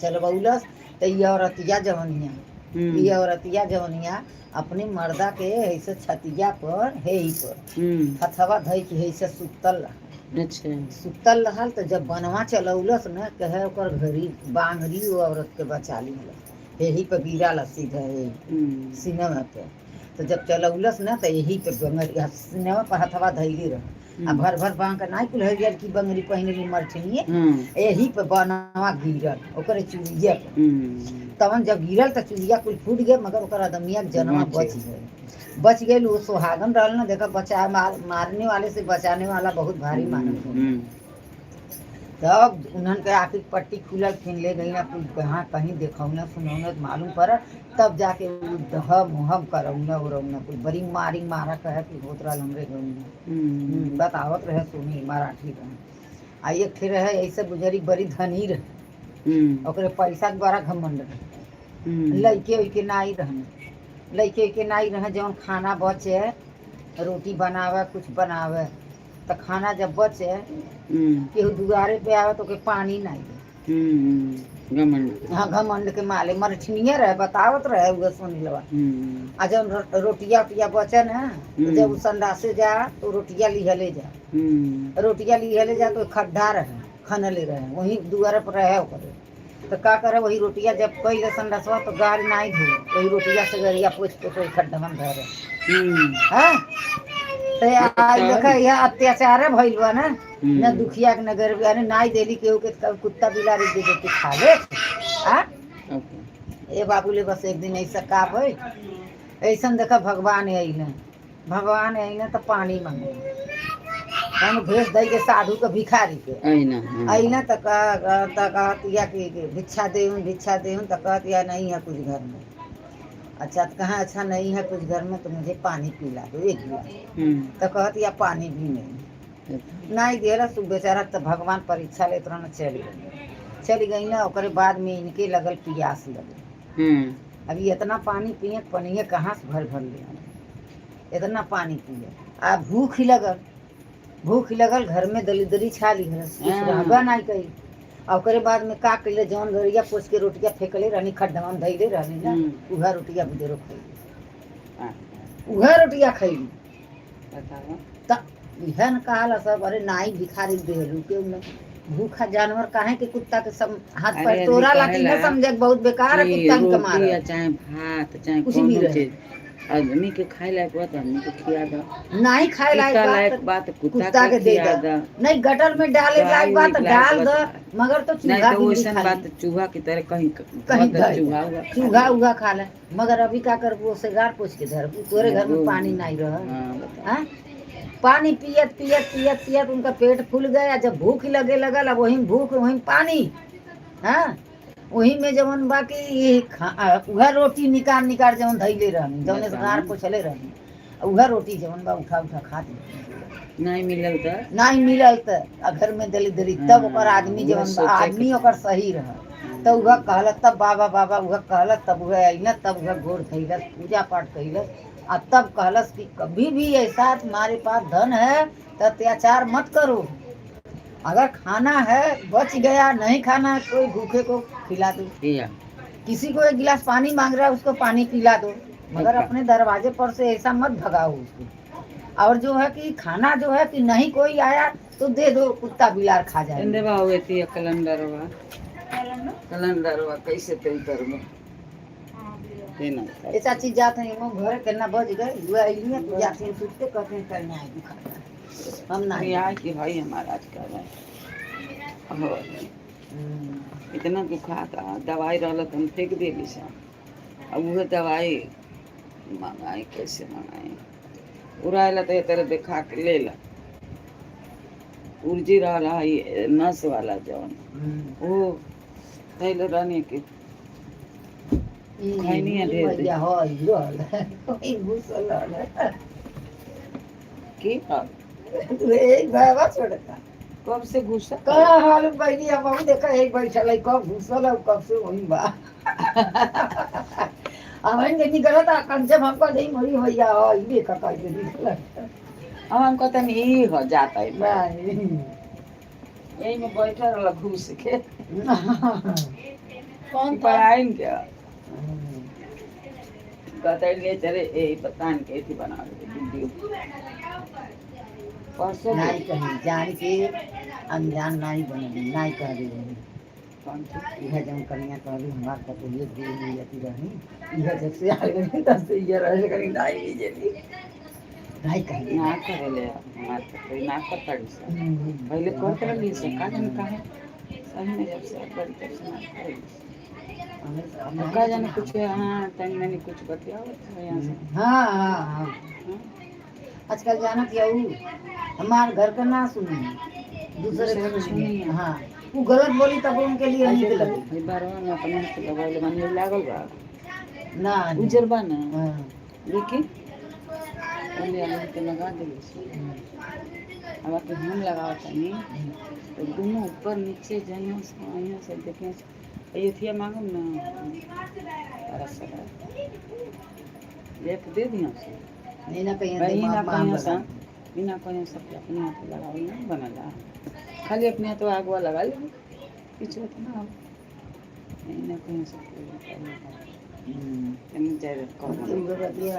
चलवौलस। तो ये औरतिया जवनिया, ये औरतिया जवनिया अपने मर्दा के ऐसे छतिया पर हे ही पर हथवा धई के ऐसे सुतल रहा। अच्छा। सुतल रहल तो जब बनवा चलौलस न, कहे ओकर घड़ी बांगरी वो औरत के बचा ली, यही पे गिरा सीधा यही सीनेमा पे। तो जब चलौलस न तो यही पे बंगरी सीनेमा पर हथवा धैले रह आ भर भर बांग के नाई कुल हरियर की बंगरी पहिनली मरठनिए, यही पे बनवा गिरल ओकरे चूड़िया पे। तवन जब गिरल तो चूड़िया कुल फूट गए, मगर ओकर अदमिया के जनवा बच गए, बच गए। वो सुहागन रहल ना, देखा बचा मारने वाले से बचाने वाला बहुत भारी मानल। तब उन्हन के आखिर पट्टी खुलल, फिर ले गई ना कुल कहाँ कहीं देखौना सुनौना तो मालूम पड़ल, तब जाके उ दहम उहम करौना उरौना कुल बड़ी मारी मारा कहे कि होत रहल हमरे गाँव में। बतावत रहे सुनी मराठी रहे। आ एक ठे रहे ऐसे गुजरी बड़ी धनी रहे, ओकरे पैसा के बड़ा घमंड रहे, लइके उइके नाई रहने, लइके उइके नाई रहे, जौन खाना बचे रोटी बनावे कुछ बनावे तो खाना जब बचे केहू दुआरे पे आवे तो ओके पानी नहीं दे। घमंड। हाँ घमंड के माले मरठनिए रहे, बतावत रहे उहे सुनीलवा। आ जब रोटिया उटिया बचे ना तो जब उ संडासे जा तो रोटिया लिहले जा, रोटिया लिहले जा तो खड्डा रहे खनले रहे वही दुआरे पर रहे ओकरे। तो का करे वही रोटिया जब कैले संडासवा तो गाड़ी नहीं धोए, वही रोटिया से गरिया पोछ पोछ वही खड्डा में धरे। हाँ तो आई देखा यह अत्याचार भइल बा ना, न दुखिया के न गरीब, अरे नाई देली केहू के तब कुत्ता बिलारी दे देती खा ले। आ ए बाबू ले बस एक दिन ऐसा का भइल, ऐसन देखा भगवान अइले, भगवान अइले तो पानी मांगे, हम भेज दई के साधु के भिखारी के अइना। अइना तो कहतिया कि भिक्षा देहूँ भिक्षा देहूँ, तो कहतिया नहीं है कुछ घर में। अच्छा तो कहाँ अच्छा नहीं है कुछ घर में तो मुझे पानी पिला दो एक गिलास। तो कहतिया पानी भी नहीं नहीं दिया सु बेचारा। तो भगवान परीक्षा लेत रहना, चली गई, चली गई ना। ओकरे बाद में इनके लगल प्यास लगल। अभी इतना पानी पिए, पनिए कहाँ से भर भर ले आए, इतना पानी पिए। आ भूख ही लगल, भूख लगल, घर में दलिदरी छा ली है, कुछ रहबा नहीं कही। आ ओकरे बाद में का कैले जौन गरिया पोछ के रोटिया फेंकले रहनी खड्डवा में धैले रहनी ना, उहा रोटिया बुजरो खैली, उहा रोटिया खैली। त इहे न कहाला सब, अरे नाई भिखारी देहलू के न भूखा जानवर काहे के कुत्ता के सब हाथ अरे पर आदमी तोरा लागी न कहेला समझे, बहुत बेकार है कि कुत्ता के रोटी मारे या चाहे भात चाहे कुछ भी कोनो रहे। चीज आदमी के खाए लायक बा तो आदमी के खिया दो। नहीं खाए लायक कुत्ता बात लायक बात कुत्ता कुत्ता के के दे खिया द। दो। नहीं गटर में डाले गाय लायक बात लायक डाल बात द, मगर तो नहीं चूहा तो बिल्ली वैसन खा बात ली। चूहा की तरह कहीं कहीं धर धर चूहा उहा खा चूहा ले। उहा खा ले, मगर अभी का करबू से गार पोछ के धरबू, तोरे घर में पानी नहीं रह। हाँ, बताओ। हाँ? पानी पियत पियत पियत पियत उनका पेट फूल गया। जब भूख लगे लगल, अब वही भूख वही पानी। हाँ, वही में जवन बाकी ये उहा रोटी निकाल निकाल जवन धैले रहनी, जवन बताओ। गार पोछले रहनी, उहा रोटी जवन बा उठा उठा खात रहनी। नहीं मिलल तो नहीं मिलल त आ घर में दली दली तब ओकर आदमी उहे जवन बा, सोचे के आदमी ओकर सही रह तो उहा कहलत, तब बाबा बाबा उहा कहलत, तब उहा अइलत, तब उहा गोड़ धइलस, पूजा पाठ कइलस आ तब कहलस कि कभी भी ऐसा तुम्हारे पास धन है तो अत्याचार मत करो। अगर खाना है बच गया, नहीं खाना है कोई भूखे को खिला दो, किया किसी को एक गिलास पानी मांग रहा है उसको पानी पिला दो, मगर अच्छा। अपने दरवाजे पर से ऐसा मत भगाओ उसको। और जो है कि खाना जो है कि नहीं कोई आया तो दे दो, कुत्ता बिलार खा जाए। इंदे बा हुए थी कैलेंडरवा, कैलेंडरवा कैसे तय करबो देना था। ये चाची जात है वो घर के ना बज गए, हुआ अइलिए तो जाते हैं सुनते कहते हैं कल ना आएगी खाता हम ना अरे आज कि भाई हमारा आज कर रहा है हो। इतना दुखा था, दवाई रहल तो हम फेंक देली सा। अब वह दवाई मंगाई कैसे मंगाई, उड़ाएला तो तरह देखा के ले ला। उर्जी रहल है नस वाला जौन वो थैले रहने के खैनी है ढेर दिन। भैया हो रहल ई घुसल रहल की तू एक भाईवा छोड़ता कब से घुसा कहा हाल बहनी हम अभी देखा एक बैठल है कब घुसल है कब से वही बा। अब हम निकलत आ कंचे हमको नहीं मरी भैया हो ई देखा कैसे निकलत। अब हम कहते हैं ई हो जाता है नहीं यही में बैठल रहल घुस के कौन था? पढ़ाइन के कहते ले चले यही पता नहीं कैसी बना दे वीडियो परसों नहीं कहीं जान के अनजान नहीं बनली, नहीं कह दे। कौन थी? इह जब कन्या कहली हमार पतोहिए दूर मिल जाती रही, इह जब से आ गई तब से इह रहे कहीं नहीं मिली नहीं कहीं ना करेले हमार तो कोई ना कर पड़ी से पहले करत रहली से का जाने काहे सही में जब से बड़ी तब से ना करेली। अब का जाने कुछ हाँ तनी मनी कुछ बतियावत है यहाँ से। हाँ हाँ हाँ हाँ? आजकल जानत या ऊ हमार घर का ना सुनी दूसरे दूसरे का का सुनी। सुनी। हाँ वो गलत बोली तब उनके लिए ऐसे नीक लगे भाई बारवा में अपने हाथ से लगवले बानी लागल बा ना उजर बा ना। हाँ। लेकिन पहले आलू के लगा देली से अब आके हम लगावत तनी तो दोनों ऊपर नीचे जइयो से आइयो से देखियो से ये थिया मांगम ना तारा सरा एक दे दियो से नहीं ना कहीं भाई ना दिमाग में कहियो आम सा लगा। बिना कहियो सब अपने हाथ लगावल नहीं बनला, खाली अपने हाथ आगवा लगा ले पीछे तो ना नहीं ना कहियो सब तनी जाए कम तो उहे बतिया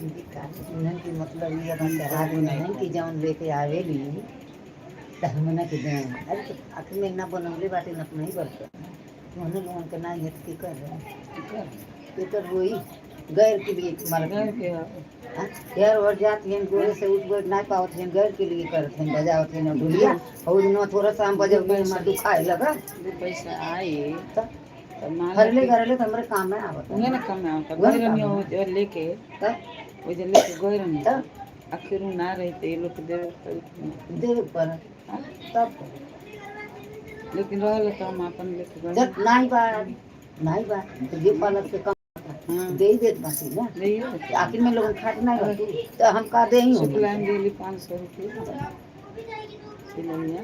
इनकी का- इन्हन के मतलब ये अपन चढ़ा देना है कि जौन लेके आवेली त हमना के दें। अरे तो आखिर में ना बनौले बाटे ना अपना ही बरत उन्होंने लोगन के ना है तो की कर रहे के कर वही गैर के लिए मरत घर के हाँ, यार और जात हैं गोरे से उठ बैठ ना पावत हैं, गैर के लिए करत हैं बजावत हैं ढोलिया और दिनवा थोड़ा सा हम बजब में दुखाए लगा दो पैसा आई तो तो माल हरले घरले तो हमरे काम में आवत उहे ना कम आता उहे गए ना रहनी काम वो जो लेके तो वो जो लेके गए रहनी तो आखिर उ ना रहते ये लोग के देवे के पड़ी। देवे पर हाँ? तब लेकिन रहल तो हम अपन लेके गए। जब नहीं बा नहीं बा तो ये पालक से कम हाँ दे ही देत बाटी ना। ले आओ। आखिर में लोगन खाट नहीं बाटी तो हम का दे ही शुक्ला में देली 500 रुपये सिलैया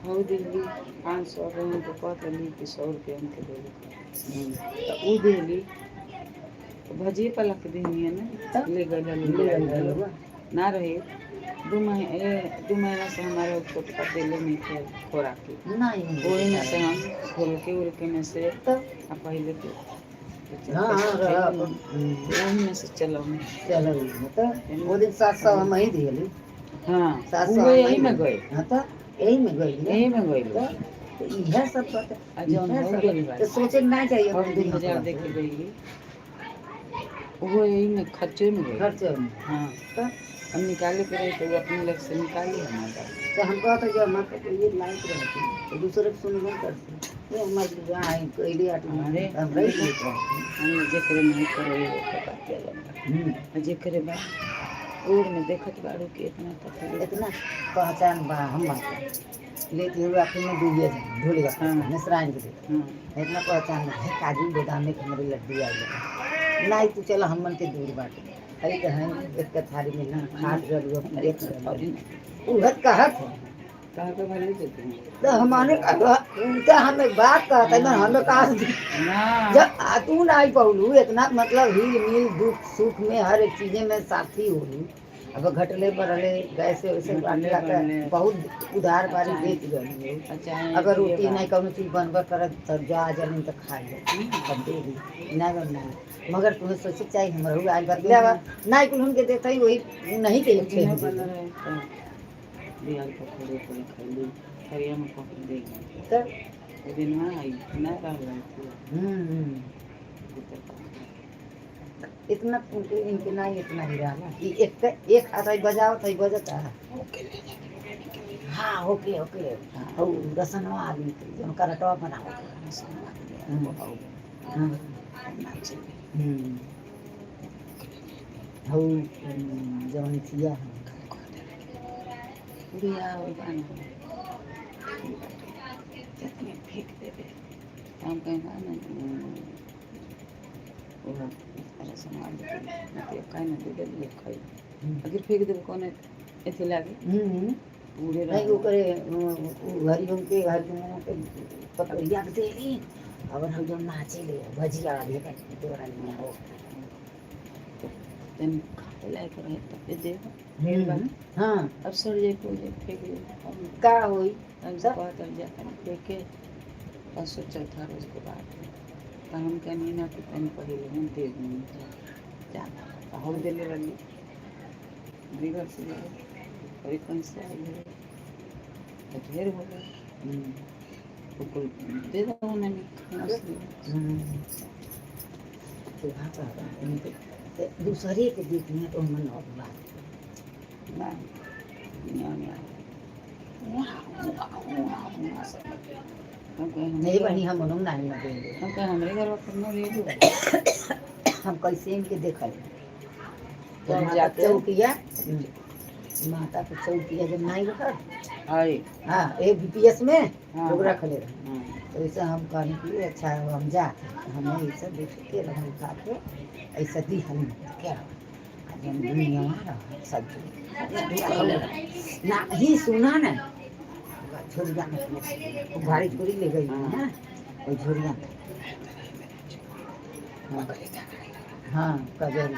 हो दिली 500 रुपये तो कहत रहली कि 100 रुपये हमके देली तो उ देली तो भजिए पलक देनी है ना तब? ले गए ले ना रहे 2 महीना से हमारे छोटका देले नहीं थे खोराक के नहीं वही में से हम खोल के उल के में से तो आ पहले के हाँ हाँ रहा अपन। वही में से चलो चलो तो वो दिन 700 हम ही दिए। हाँ 700 वो यही में गए। हाँ तो यही में गए। यही में गए। तो इह सब बात आ जौन इह हो सब गेल बा। तो सोचे ना चाहिए और अपने 2000 दिमाग दे के गई। वो यही में खर्चो न गई। खर्चे में। हाँ, तो हम निकाले के रहे तो वो अपने लग से निकाली हमारा। तो हम कहते जब हमारे ये लाइक रहती तो दूसरे के सुनबो करते। ये हमारे जहाँ आई कैली आटू अरे। हम रही लेत रहती। हम जेकरे नहीं करो वो बात अलग बा। हम्म। जेकरे बा ओर में देखत बाड़ू कि इतना तकलीफ। इतना पहचान बा हम बात लेती हुए आखिर में डूबिए जाए ढोल गया। हाँ। मिश्राइन के देते। हाँ। इतना पहचान बा है काजू बादाम में हमारे लड्डू आ गया नहीं तू चला हमन के दूर बाटे अरे तो हैं एक के थाली में ना खाट रलुआ एक और उहत कहत है। कहा के भले देते हैं। तो हमारे उनका हम एक बात कहते हैं हमें कहा ना। जब आ तू नहीं पौलू इतना मतलब हिल मिल दुख सुख में हर एक चीजे में साथी होलू। अब घटले बढ़ले गैसे वैसे घटले बाटला के बढ़ले। बहुत उधार बारी अच्छा। बेच गए। अच्छा। अगर रोटी नहीं कौनो चीज बनबे करत तब जा जमीन तो खा ले तब दे दी नहीं बनना। मगर तुम्हें सोचे चाहिए हमरो आइल बदले बा नहीं कुल उनके देते ही वही नहीं के नहीं थे। बन रहे तो बिहार पकौड़े पकौड़े खैली थरिया में पकड़ दे। तब वो दिन वहाँ आई ना रह थी। हम्म इतना उनके इनके नहीं इतना ही रहा कि एक एक हाथ ही बजाओ तो ही बजता है। हाँ ओके ओके। और रसनवा आदमी के जो करटवा बनावत हम्म। हम्म। हऊ जौन थिया है। बिहार हो जाना जितने फेंक देवे हम कहीं ना वो रसनवा मतलब कहीं ना दे दे खाई अगर फेंक देवे कौन ऐसे लागे हम्म। पूरे नहीं वो करे हरिओम के हरिओम के पकड़िया के देली और हम जो नाचे ले भजिया वाली का तोरा लिया हो। तन खाए लायक रहे तब दे। हम्म। हाँ। अब सड़ जाए को जाए फेंक दे। का होई? हम सब? कहत हम जाता फेंके परसों चौथा रोज के बाद तो हम कहनी ना कि तन पहले हम दे दूँ जा हो दिले रही मेरे घर से ले और कौन से आई है तो ढेर हो गए। हम्म। तो कुल दे दो उन्होंने खाना से। हम्म। तो हाँ कहता ते दूसरे के देखनी तो मन और बात ना न्याय न्याय हम कहे नहीं बनी हम उन्होंने नहीं न देंगे। हम कहे हमरे घर पर न ले हम कैसे इनके देखल तो हम माता जाते चौकिया माता के चौकिया जब नहीं रखल हाय। हाँ एक बीपीएस में हाँ। लोग रखले रहे। हाँ। तो ऐसा हम कहने कि अच्छा है, हम जाते हमें ऐसा देख के रहो उठा के ऐसा दी हम क्या जब दुनिया रहा सब ना ही सुना ना झोरिया में वो भारी झोरी ले गई ना वो झोरिया में। हाँ हाँ कजरी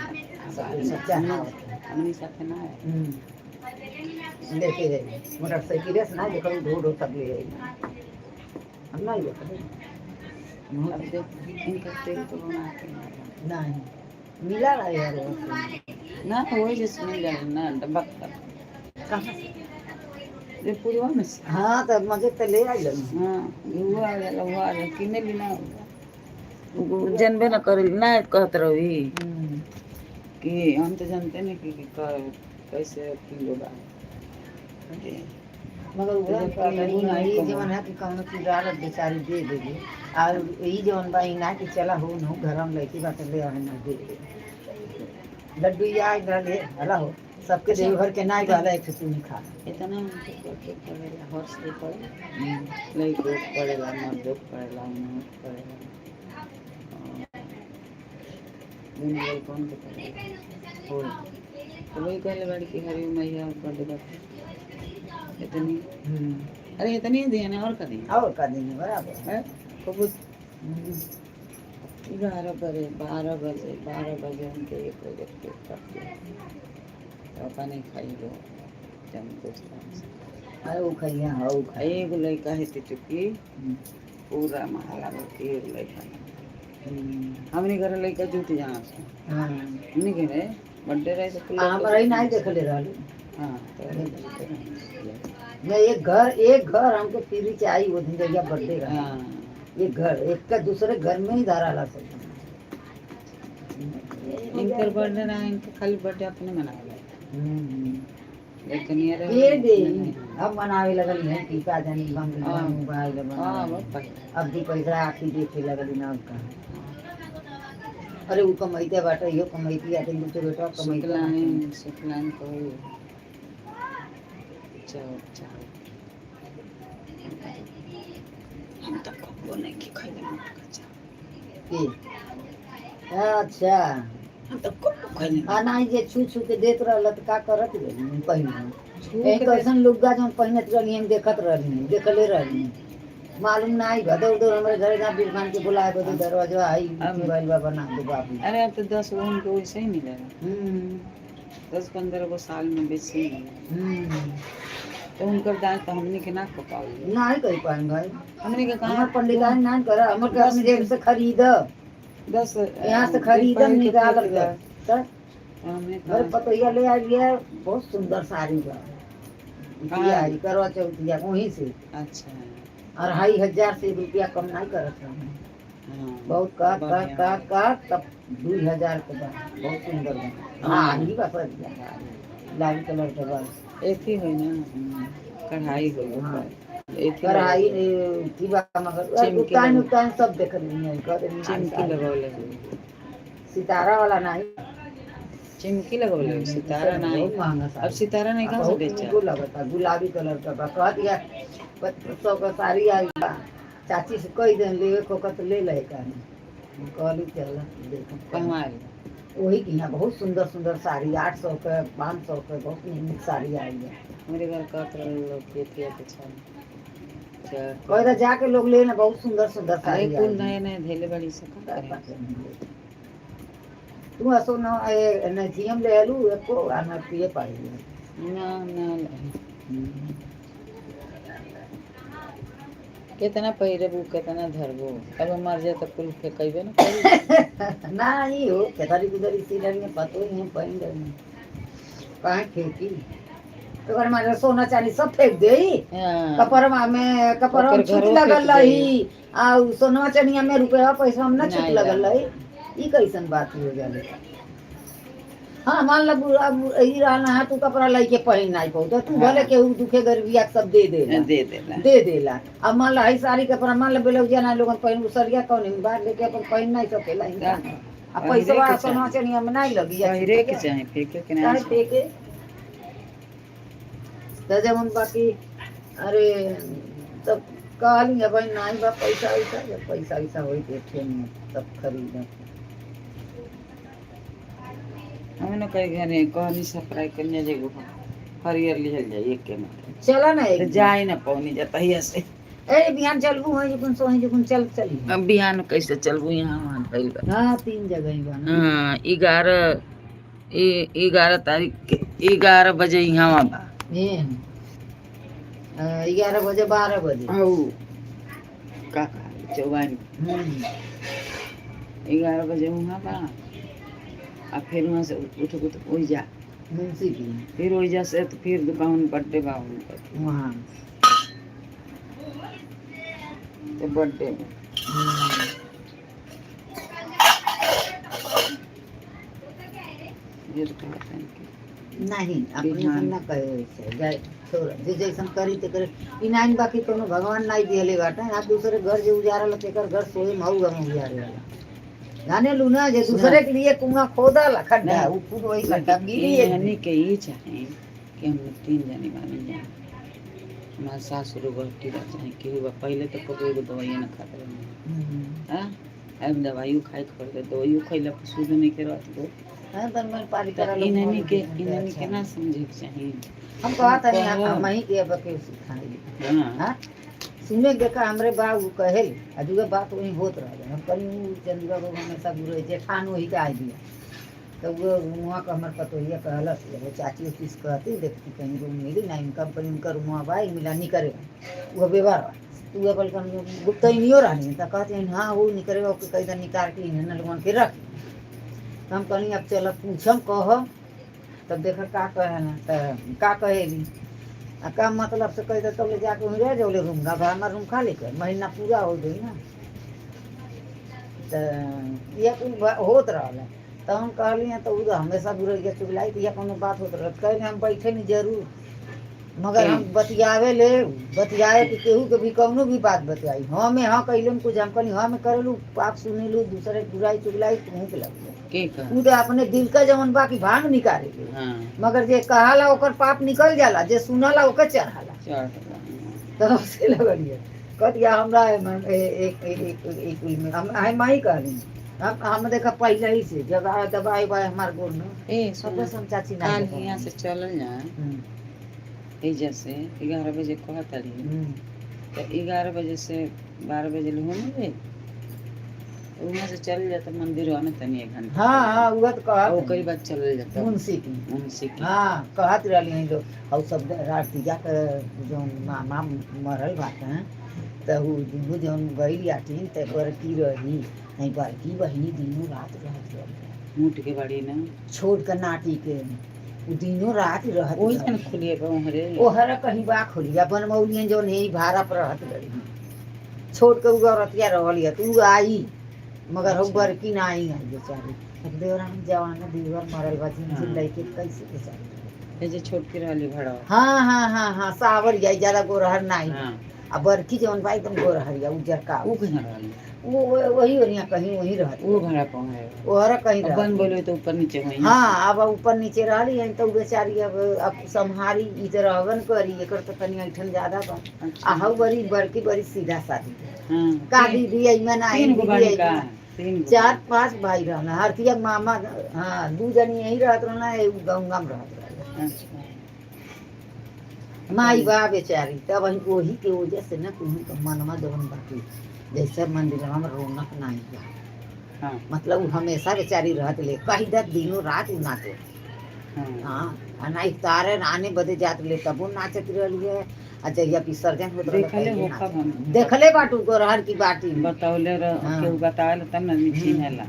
सब सब चढ़ावत है। हमनी साथे ना आए। लेके गई मोटरसाइकिल से ना देखो ढो ढो सब ले गई हम नहीं देखो। अब देख इनका तेल तो बना के ना नहीं मिला रहा यार वो। ना वही जैसे मिल जाए ना डब्बा का। कहाँ से? ये पूजवा में से। हाँ तो मजे तो ले आई हाँ वो आ गया वो आ गया किने ली ना वो जनबे ना करे ना कहत रही कि हम तो जानते नहीं कि कैसे किलो बा। मगर तो वो जब किलो नहीं ई कहो। जवन है कि कौनो चीज डालत बेचारी दे देगी और ई जवन बा ई ना कि चला हो न हो घर में लड़की बात ले आवे ना दे दे लड्डू या इधर ले हला हो सबके देव घर के ना डाला एक तू खा। इतना हमके करके पड़ेला हर से पड़ेला लड़को के पड़ेला मर्दो के पड़ेला उन्हों के पड़ेला दुनू लड़कन के पड़ेला हो तो वही कहले बाड़ी कि हरी मैया कर दे इतनी। अरे इतनी दिए ना और का दिए और का देंगे बराबर। हैं कबू 11 बजे 12 बजे 12 बजे उनके 1 बजे पेट काट दिया तो अपन ही खाई लो जब दोस्त अरे वो खाइए हाँ वो खाइए। एगो लड़का है चुकी पूरा महला में एगो लड़का हमने घर लड़का जुट जहाँ से हाँ हमने घरे बर्थडे रहे तो कुल हमारा ही नहीं देखले रहलू। हाँ तो जुटे रहे। मैं एक घर हमके फ्री चाहिए वो दिन जहिया बर्थडे रहा। हाँ। एक घर एक का दूसरे घर में ही धारा ला सकते। इनकर जाए। बर्थडे ना, इनके खाली बर्थडे अपने मनावेला। हम्म। लेकिन ये रहे ये दे हम मनावे लगल है कि का जानी हम हाँ। मोबाइल हाँ बना। बहुत पहले। अब भी पैसा आखी देखे लगल ना का। अरे ऊ कमैते बाटे, इहो कमैती आटे, दूसरे बेटा कमैते बाटे। शुक्लाइन शुक्लाइन को चाहो चाहो, हम तो कबो नहीं की खैले मोटका चावल। की अच्छा। हम तो कबो खैले। आ नहीं जे छू छू के देत रहल त का करत रही पहिने? छू एही के कैसन लुग्गा जौन पहिनत रहली, हम देखत रहली, देखले रहली, मालूम नहीं बा। दौड़ दौड़ हमारे घरे ना बिरखान के बुलाए बदे दरवाजा आई मोबाइल बा बना दे बाबू। अरे अब तो 10 गो उनको वैसे ही मिलेगा। हम्म। 10-15 गो साल में बेसी मिलेगा। हम्म। तो उनकर दाल तो हमने के ना कपाओ। नहीं कही पाएं भाई। हमने के कहाँ हमर पंडिताइन ना कर, हमर के अपने जेब से खरीद। 10 यहाँ से खरीदम निकालब त हमने अरे पतोहिया ले आई है, बहुत सुंदर साड़ी बा। कहाँ? आई करवा चौथिया वहीं से। अच्छा। 2500 से रुपया कम नहीं करत रहे। हाँ। बहुत का का बढ़िया। का का तब 2000 के बा, बहुत सुंदर बा। हाँ ही बा सर, लाल कलर के बा। एथी होई ना, कढ़ाई होई। हाँ। एथी कढ़ाई थी बा मगर चिमकी उतान लगा। उतान सब देख रही है, कर रही है। चिमकी लगौले होई। सितारा वाला नहीं। चिमकी लगौले होई, सितारा नहीं। बहुत महंगा साड़ी। अब सितारा नहीं, कहाँ से बहुत बेचा? निको लगता, गुलाबी कलर का बा। कह दिया 2500 का साड़ी आई बा, चाची से कह दे लेवे को कत ले ले का। कहली चल देखो। कहवा आइल? वही की यहाँ बहुत सुंदर सुंदर साड़ी 800 के, 500 के, बहुत नीक साड़ी आई है। मेरे घर कहत रहे लोग कि एथी अच्छा चार कह दे जाके लोग ले ना, बहुत सुंदर सुंदर अरे साड़ी कुल आई है। नए नए धेले बड़ी से का करे? तू असो न ए नथियम ले आलू एको आ न पिए पाई। ना ना, कितना पहिरबू, कितना धरबू, अब मर जाए तो कुल फेंकबे ना करी। ना ही हो केतारी गुदरी सी में पतो ही है पहिन रही कहाँ फेंकी तो अगर मारे सोना चांदी सब फेंक दे। हाँ। कपड़वा में कपड़वा ओकर में छूट घरो लगल फेंक देई। रही आ उ सोनवा चनिया में रुपया पैसा में ना छूट नहीं लगल लगल। रही। ई कैसन बात हो जाले? हाँ मान ल बुरा ई रहना है, तू कपड़ा लइके पहिन नहीं पौता तू। हाँ। भले केहू दुखे गरीबिया के सब दे देला। दे देला। दे देला। अब मान ला हई साड़ी कपड़ा, मान ला ब्लाउजिया ना लोगन पहिन, उसरिया कौन बाहर लेके अपन पहिन नहीं सकेला इंसान। आ पहिरे पैसवा के सोना चाही। चनिया में नहीं लगी। पहिरे के चाही, फेंके के चाहे नहीं। फेंके तो जब उन बाकी अरे तब कहली अब नहीं बा पैसा वैसा, जब पैसा वैसा होई देखे में तब खरीद। हम ना कहीं घरे कहनी सप्लाई कन्या जे हरियर लिहल जाई एक के में। चला ना एक तो दिन। जाए ना पौनी जाता ही से। ए बिहान चलबू है जुकुन सोहे जुकुन चल चली। अब बिहान कैसे चलबू? यहाँ वहाँ भइल बा। हाँ 3 जगह ही बा ना। हाँ, 11 तारीख के 11 बजे यहाँ बा। ये 11 बजे 12 बजे। औ का का चौवान। हम्म। 11 बजे वहाँ बा आ फिर वहाँ से उठ के तो ओइजा। मुंशी की। फिर ओइजा से तो फिर दुकान बर्थडे बा उनकर। वहाँ। तो बर्थडे में हम्म। फिर कहते हैं कि नहीं अपने से बिहान। ना कहे वैसे जाए छोड़ जे जैसन करी ते करे। ई नाइन बाकी कोनो भगवान नहीं दिहले बाटे। आप दूसरे घर जे उजारल तेकर घर सोए मऊ गम उजारे वाला जाने लू ना, जे दूसरे के लिए कुआं खोदल खड्डा नहीं। उ खुद वही खड्डा में गिरी एक यानी दिन। के ये चाहे कि हम लोग 3 जने बानी जाए, हमारे सास रोगटी बा चाहे केहू बा। पहले तो कबो एगो दवाइया ना खात रहे। हम्म। हाँ, अब दवाइयो खाए के पड़ते, दवाइयो खइला पर शुद्ध नहीं के रहत गो। हाँ, तन मन पारी तो करा लोग इन्हनी बहुत के अच्छा। इन्हनी के ना समझे के चाही। हम कहत हनी कहो। हम ही के अब के सिखाई। हाँ। हाँ सुने के का हमरे बाबू कहे अजुगा बात वही होत रहे। हम कहीं उ चंदुआ बाबू हमेशा गुरु जेठान वही के आई दिया तो वो वहाँ का हमर पतोहिया कहलस वो चाची उची से कहती देखती कहीं रूम मिली ना इनका पर इनका रूम बा मिला नहीं करे वो व्यवहार बा। तू बल कम गुप्त ही नहीं रहनी तो कहते हैं हाँ वो नहीं करे ओके कहीं निकाल के इन्हें लोगन के रख। तो हम कहनी अब चल पूछम कह तब देख का कहे ना तो का कहेली आ का मतलब से कह दे तब ले जाके वहीं रह जाओ रूम का हमार रूम खाली कर महीना पूरा हो गई ना। तो यह कुल होत रहल है। तो हम कहली हैं तो उ तो हमेशा बुरैया चुगलाई तो या कोनो बात होत रहत, कहले हम बैठे नहीं जरूर, मगर हम बतियावे ले बतियाए कि केहू के भी कौनो भी बात बतियाई, हमें हाँ कैले में कुछ हम कहली हमें करेलू पाप सुनेलू दूसरे के बुराई चुगलाई तुहू के लग के कह उ तो अपने दिल का जवन बा की भांग निकाले ले। हाँ मगर जे कहाला ओकर पाप निकल जाला, जे सुनला ओकर चढ़ाला। चढ़ तो से लगलिए कहतिया हमरा एक एक एक एक एक में हम आई माई कहली हम देखा पहले ही से जब आए दबाई बाई हमार गोड़ में ए सब सुन हम चाची ना काल यहाँ से चलल जा एजा से 11 बजे कहत रही, तो 11 बजे से 12 बजे ले हो नहीं, वहाँ से चल जाता मंदिर में तनी एक घंटा। हाँ हाँ उहे तो और ओकरी कहत बाद चलल जाता मुंशी की। मुंशी की। हाँ कहत रहली हैं लोग, और सब रातिया के जौन मामा मरल बाटे हैं तो उ दुनू जौन गइल आटीन त बड़की रही नहीं, बड़की बहिनी दिनों रात रहत रही मूठ के बाड़ी ना छोड़ के नाटी के उ दिनों रात रहत वही रही। तन खुलिए बा ओहरे ओहरा कहीं बा खोलिया बनमौलियन जौन है भाड़ा पर रहत रही, छोड़ के उ औरतिया रहल है तो उ आई मगर हम अच्छा। बड़की ना आई आई बेचारी। अब देवराम जवाना देवर मरल बा जिन जिन हाँ। लड़के कैसे बेचारी। ए जे छोट के रहली भाड़ा। हाँ हाँ हाँ हाँ सावर जाई ज्यादा गोरहर नाही। हाँ आ बड़की जौन बा एकदम गोरहरिया उजर का उ कहाँ रहली? वो वही ओरिया कहीं वही रहत, वो भाड़ा पर है ओहरा कहीं अब रहत। बन बोलो तो ऊपर नीचे होई। हाँ अब ऊपर नीचे रहली हन तो उ बेचारी अब सम्हारी ई तो रहबन करी, एकर तो तनी ऐठन ज्यादा बा। अच्छा। आ हऊ बड़ी बड़की बड़ी सीधा सादी हाँ का दीदी अइमा ना तीन गो दीदी बाड़ी का अइमा। तीन गो चार पांच भाई रहना हरतिया मामा। हाँ दू जनी यही रहत रहना, एगो गंगा में रहत रहना। अच्छा माई बा बेचारी तब वही वही के वजह से ना तुम के मनवा जवन बाकी जैसे मंदिरवा में रौनक नहीं बा। हाँ मतलब उ हमेशा बेचारी रहत ले कही दत दिनों रात उ नाचे। हाँ हाँ आ ना इफ्तार आने बदे जात ले तबो नाचत रहली है, आ जहिया विसर्जन होत रहल देखले तहियो होखब नाचत। हम। देखले बाटू गोरहर की बाटी में। बतौले रह हाँ। केहू बतावल तब ना आदमी चिन्हला।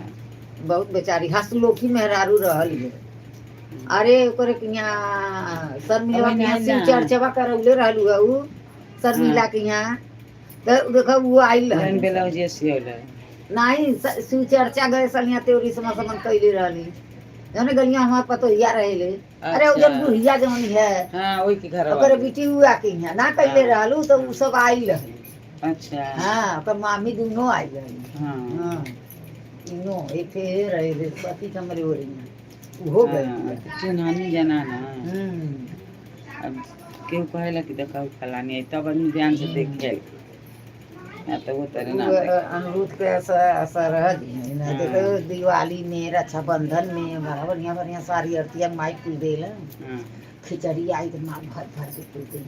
बहुत बेचारी हंसलोखी मेहरारू रहल है। अरे ओकरे के यहाँ शर्मिला अभी के यहाँ नहीं शिव ना। चर्चवा करौले रहलू है उ शर्मिला के यहाँ तो देखो वो आइल जौन रहल। ब्लाउज सियौले नहीं शिव चर्चा गए सलिया तेवरी समा समन कैले रहली जौने गलिया हमार पतोहिया रहेले। अरे अच्छा। उधर बुढ़िया जौन है हाँ ओही के घर ओकरे बेटी उ आके यहाँ ना कैले हाँ। रहलू तो उ सब आइल रहली। अच्छा हाँ ओकर मामी दुनो आइल रहली। हाँ हाँ तीनों एक हे रहे रे पति हमरे हो रही उहो गए। हाँ, चिन्हानी जना ना। हम्म अब केहू कहेला कि देखा फलानी है तब आदमी ध्यान से देखे ना तो वो तरह ना उ, देखे। अमरूद के असर रह दी ना। हाँ। देखो दिवाली में रक्षाबंधन में बड़ा बढ़िया बढ़िया सारी अरतिया माई कुल देला। हाँ खिचड़ी आई तो माँ भर भर के कुल दे।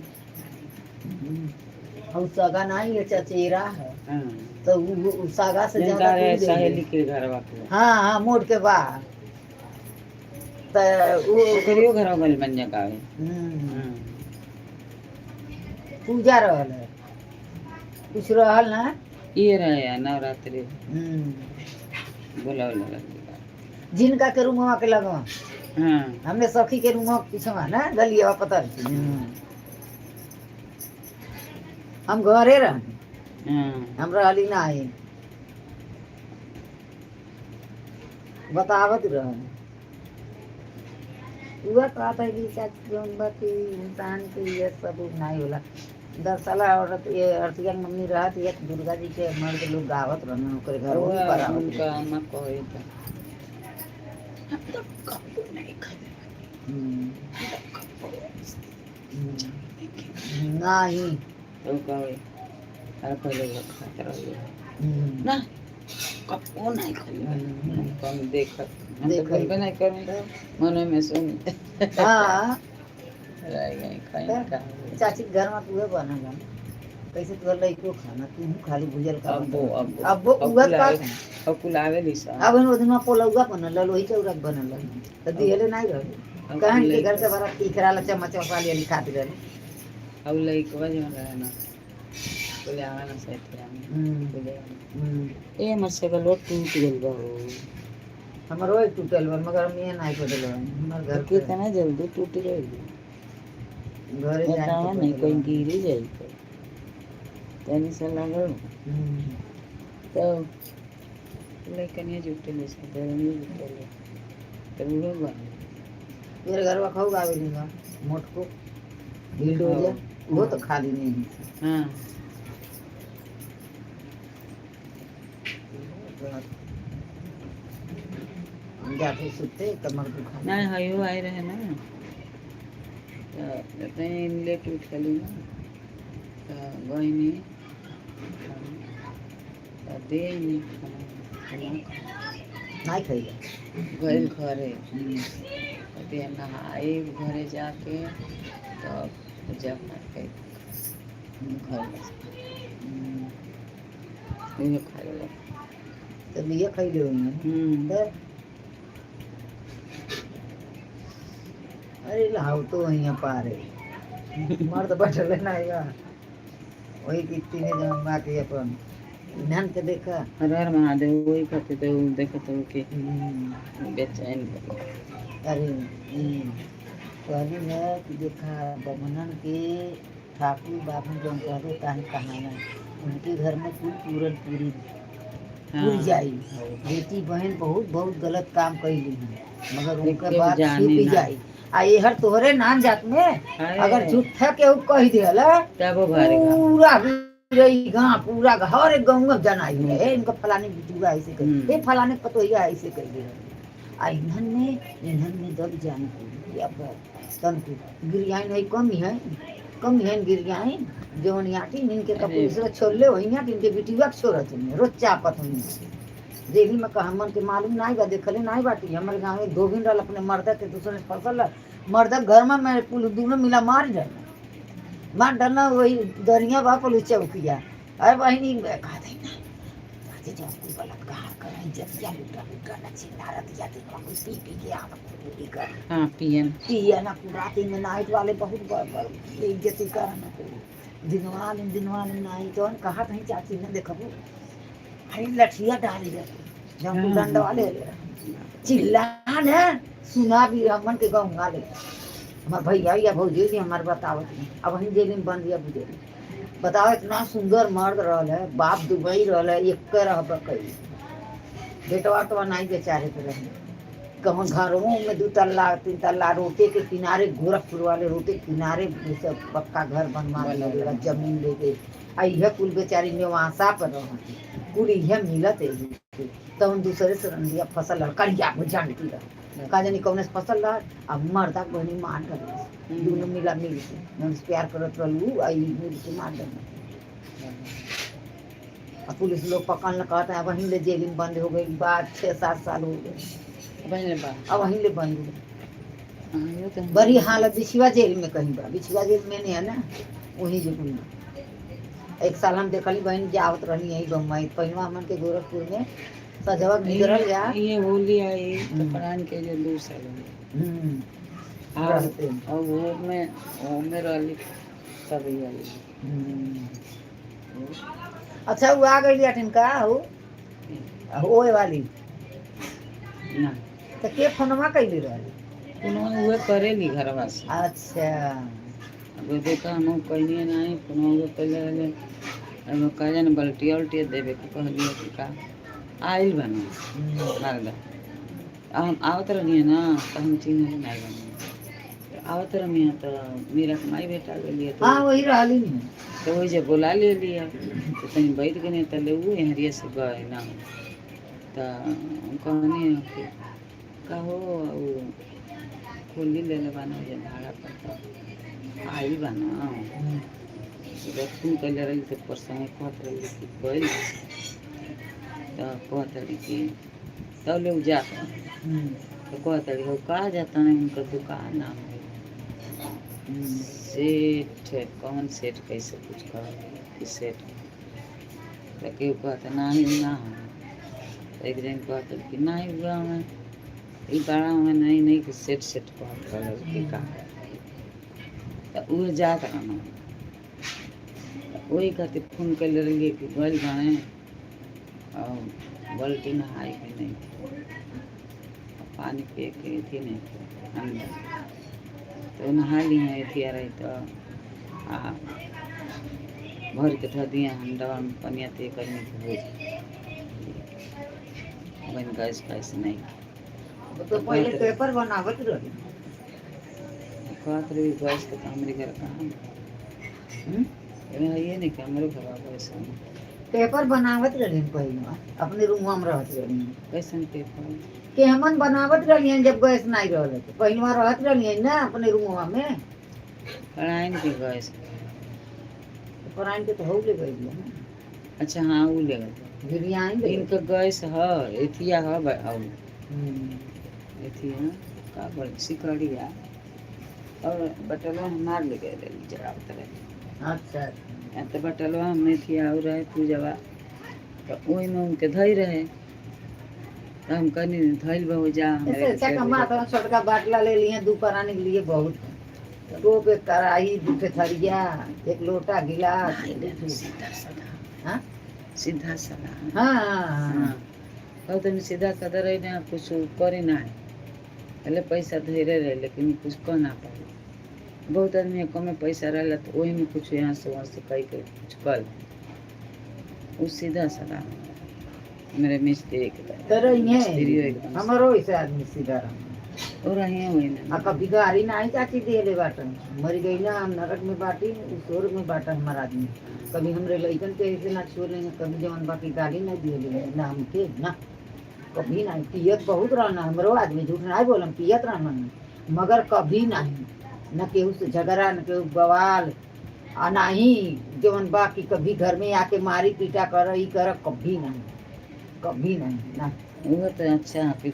और सगा नहीं है चचेरा है हाँ तो उ सगा से ज्यादा जिनका रहे कुल सहेली देले। के घरवा के हाँ हाँ मोड़ के बा तो उ ओकरियो घर गइल बन जगावे। हम्म, पूजा रहल है कुछ रहल ना। ये रहे नवरात्रि हम्म, बुलावल रहली। जिनका के रूमवा के लगवा हाँ हमने सखी के रूमवा के पीछवा ना गलिया पता नहीं। हम घरे रहनी। हाँ हम रहली ना आई बतावत रहनी। उहा कहत है कि चाची जौन बा कि इंसान के ये सब नहीं होला। दरअसल औरत ये औरतिया के मम्मी रहत एक दुर्गा जी के मर्द लोग गावत रहन ओकरे घर वही उहा पर आवत उनका रहन। अम्मा कहे तो हम तो कबो नहीं खाते। हम्म, कबो हम्म, नहीं। तो कहे अरे पहले लोग खाते रहिए ना कबो नहीं खाते। कम देखत हम तो देखत। बोलबे नहीं करें मन में सुन हाँ रह गई कहीं का चाची के घर में तूहे बनल है कैसे तोहर लइको खाना तू खाली भुजल खा। अब्बो अब्बो अब्बो उहे कुलावे खात। अब कुलावे ली सा। अब इन ओदिना पोलौआ बनल रहल, वही चौरा के बनल रहल तो दिहले नहीं रहल कहन के घर से बड़ा तीखरा ला चम्मच मसाले वाली खात रहल। अब लइकवा जवन रहे ना बोले आवे ना सही हम्म, हम्म। ए हमर सगलवा टूट गेल बा हो। हमरो एक टूटल बा मगर हम ये नहीं बदल हमर घर पे कितना जल्दी टूट गइल घरे जाए बतावा के नहीं बदलवा। कहीं गिरी जाई तो तनी से लागल हम्म, तो लइकनिया जुटल से देवनिया जुटल। तो उहो बा। मेरे घरवा खाऊ आवेली बा मोटको बिल्डोजर वो तो खाली नहीं है। हाँ। जाते सुते कमर दुखा। नहीं हयो आए रहे ना, तो जतने लेट उठ गई ना तो गई नहीं तो दे नहीं खाना खाना। नहीं खाइए। गइल घरे तो दे नहाए, घरे जाके तो पूजा पाठ कर घर उहे खा लेलक। तो बिया खैले होंगे। हम्म। तो अरे लाओ तो वहीं पारे मर्द बैठल है ना यार, वही कितनी ने जब बाकी अपन ध्यान के देखा। हर हर महादेव वही खाते तो देखते हो कि बेचैन भइल। अरे कहली है कि देखा बमनन के ठाकुर बाबू जौन कहले ताही कहाना उनके घर में कुल पूरन पूरी पूरी जाई। बेटी बहन बहुत बहुत गलत काम कैली हैं मगर उनके लेकिन बात जाने छिप ना। जाई। आ एहर तोहरे नाम जात में हाय। अगर झूठा केहू कह दिहला तब वो भारी घाव। पूरा रही गाँव पूरा हर एक गाँव में जनाई है, ए इनका फलाने बिटुआ ऐसे कह, हम्म। ए फलाने पतोहिया ऐसे कह दे। आ इन्हन में दब जाने को अब तन को गिरियाइन है कम है, कम है गिरियाइन जौन याटी इनके अरे। कपूर से छोड़ले वही याटी इनके बिटुआ के छोड़त नहीं रोज चापत हुई। देवी में कहा हमन के मालूम नहीं बा, देखले नहीं बाटी। हमारे गाँव में धोबिन रहल अपने मर्द के दूसरे से फसल मर्द घर में मैं कुल दोनों मिला मार डालना मार डालना वही दरिया बा पुलिस चौकिया। अरे बहिनी कहा थे ना आते जाओ कोई बलात्कार कर इज्जतिया लूटा लूटा ना चिन्ना रतिया दिनवा कोई पी पी के आवा पूरी कर हाँ पियन। पिया ना रात में नाइट वाले बहुत बड़ बड़ बेइज्जती कर ना दिनवा दिनवा नाइट और कहा था चाची ने देखबू अरे लठिया डाली जाती जब हाँ। डंड वाले चिल्ला न सुना भी हमन के गाँव वाले हमार भैया या भौजी जी हमार बतावत नहीं। अब वहीं जेल में बंद या बुझे बताओ इतना सुंदर मर्द रहल है, बाप दुबई रहल है, एक रह कई बेटवा तो नहीं बेचारे के रहे कहूँ घरों में दू तल्ला तीन तल्ला रोटे के किनारे गोरखपुर वाले रोटे के किनारे सब पक्का घर बनवा दिया जमीन लेके। आ यह कुल बेचारी निवासा पर रह कुल यह मिलत है तब हम दूसरे से रंधिया फसल रह करिया को जानती रह का जानी कौन से फसल रह अब मर्दा बहनी मार डल दोनों मिला मिल के जौन से प्यार करत रहलू आ ई मिल के मार डल। आ पुलिस लोग पकड़ न कहता है वहीं ले जेल में बंद हो गई बात 6-7 साल हो गए। बहने बा। अब वहीं ले बंद हो गई। हाँ, यो तो बड़ी हालत बिछुआ जेल में कहीं बा, बिछुआ जेल में नहीं है ना वहीं जेल में। एक साल हम देखली बहन जावत रहनी यही बम्बई पहिलवा हमन के गोरखपुर में सजवा गुजरल जा। ये होली आई तो हम्म। परान के जो 2 साल हो गए। और रहते हैं। और वो में रहली तब ही आई। हम्म। अच्छा वो आ गई अठिन का हो ओए वाली ना। तो के फोनमा कैले रहली? कोनो उहे करेली घरवा से। अच्छा। अब देखा हम कहनी नहीं कोनो उहे पहले रहले अब का जाने बल्टिया उल्टिया देवे के कहलिए कि का आइल बना मर्दा। हम आवत रहनी ना तो हम चिन्हले नहीं बनी आवत रहनी तो मेरा के माई बेटा गेलिए तो हाँ वही रहली नहीं। तो वही जब बोला ले लिया तो तनी बैठ गए तो ले उ हरिया से गए ना तो हम कहनी कि कहो उ खोली ले ले बाना जे भाड़ा पर तो आइल बाना। जब फोन कैले रही तो परसों कहत रही कि गइल तो कहत रही कि तब ले उ जात तो कहत रही हो कहाँ जाता है उनका दुकान नाम है सेठ कौन सेठ कैसे कुछ कह कि सेठ तो केहू कहता नहीं ना हो तो एक जन कहता कि नहीं हुआ हमें ई बड़ा हमें नहीं नहीं कि सेठ सेठ कहत रहल कि का तो उहे जात रहना वही खातिर फोन कैले रहिए कि गइल बाड़े और बाल्टी नहाए के नहीं थे और पानी पिए के थी नहीं थे अंदर तो नहा लिए अथी आ रही तो आ भर के धो दिए हम दवा में पनिया ते कहीं के हो जाए बन गैस फैस नहीं। तो पहले पेपर बनावत रही। कहत रही गैस के तो हमरे घर कहाँ हम्म? एमे ये नहीं कि हमरे घर गैस है। पेपर बनावत रही पहले, अपने रूम में रहत रही। कैसन पेपर? के हमन बनावत रही जब गैस नहीं रहल, पहलवा रहत रही ना अपने रूम में। पढ़ाइन के गैस? पराइन के तो हो ले गई ना। अच्छा हाँ, उ ले गए। बिरयानी ले। इनका गैस ह एथिया ह और हम्म। एथिया का बोल सिकड़िया और बटलवा हमार ले गए रही जरावत रहे। अच्छा। आ तो बटलवा हम एथिया और रहे पूजवा तो ओही में उनके धई रहे तो हम कहनी धइल बहु जा हमरे ऐसे अच्छा के कमा तो छोटका बाटला ले लिए दू परानी के लिए बहुत, टोप एक कढ़ाई, दू ठे थरिया, एक लोटा गिलास। सीधा साधा। हाँ? सीधा साधा। हाँ हाँ, हाँ। हाँ, कहू तनी सीधा साधा रही ना, कुछ करे ना है। पहले पैसा धैरे रहे लेकिन कुछ कह ना पाए। बहुत आदमी के कमे पैसा रहला तो वही में कुछ यहाँ से वहाँ से कह के कुछ कर ले। उ सीधा साधा मेरे मिस्त्री के तरह। तो रही मिस्त्री है। एकदम। हमारो ऐसे आदमी सीधा रहा। और रहे वही ना। आ कभी गाड़ी नहीं चाची दिए बाटन, मर गई ना, हम नरक में बाटी, उ स्वर्ग में बाटा। हमारा आदमी कभी हमरे लइकन के ऐसे ना छोड़ लेंगे, कभी जवन बाकी गाली ना दिए ले ना हमके ना कभी नहीं। पियत बहुत रहना हमरो आदमी, झूठ नहीं बोलम, पियत रहना मगर कभी नहीं न केहू से झगड़ा न केहू बवाल आ नहीं जवन बाकी कभी घर में आके मारी पीटा कर ई कर, कभी नहीं, कभी नहीं ना। वो तो अच्छा है,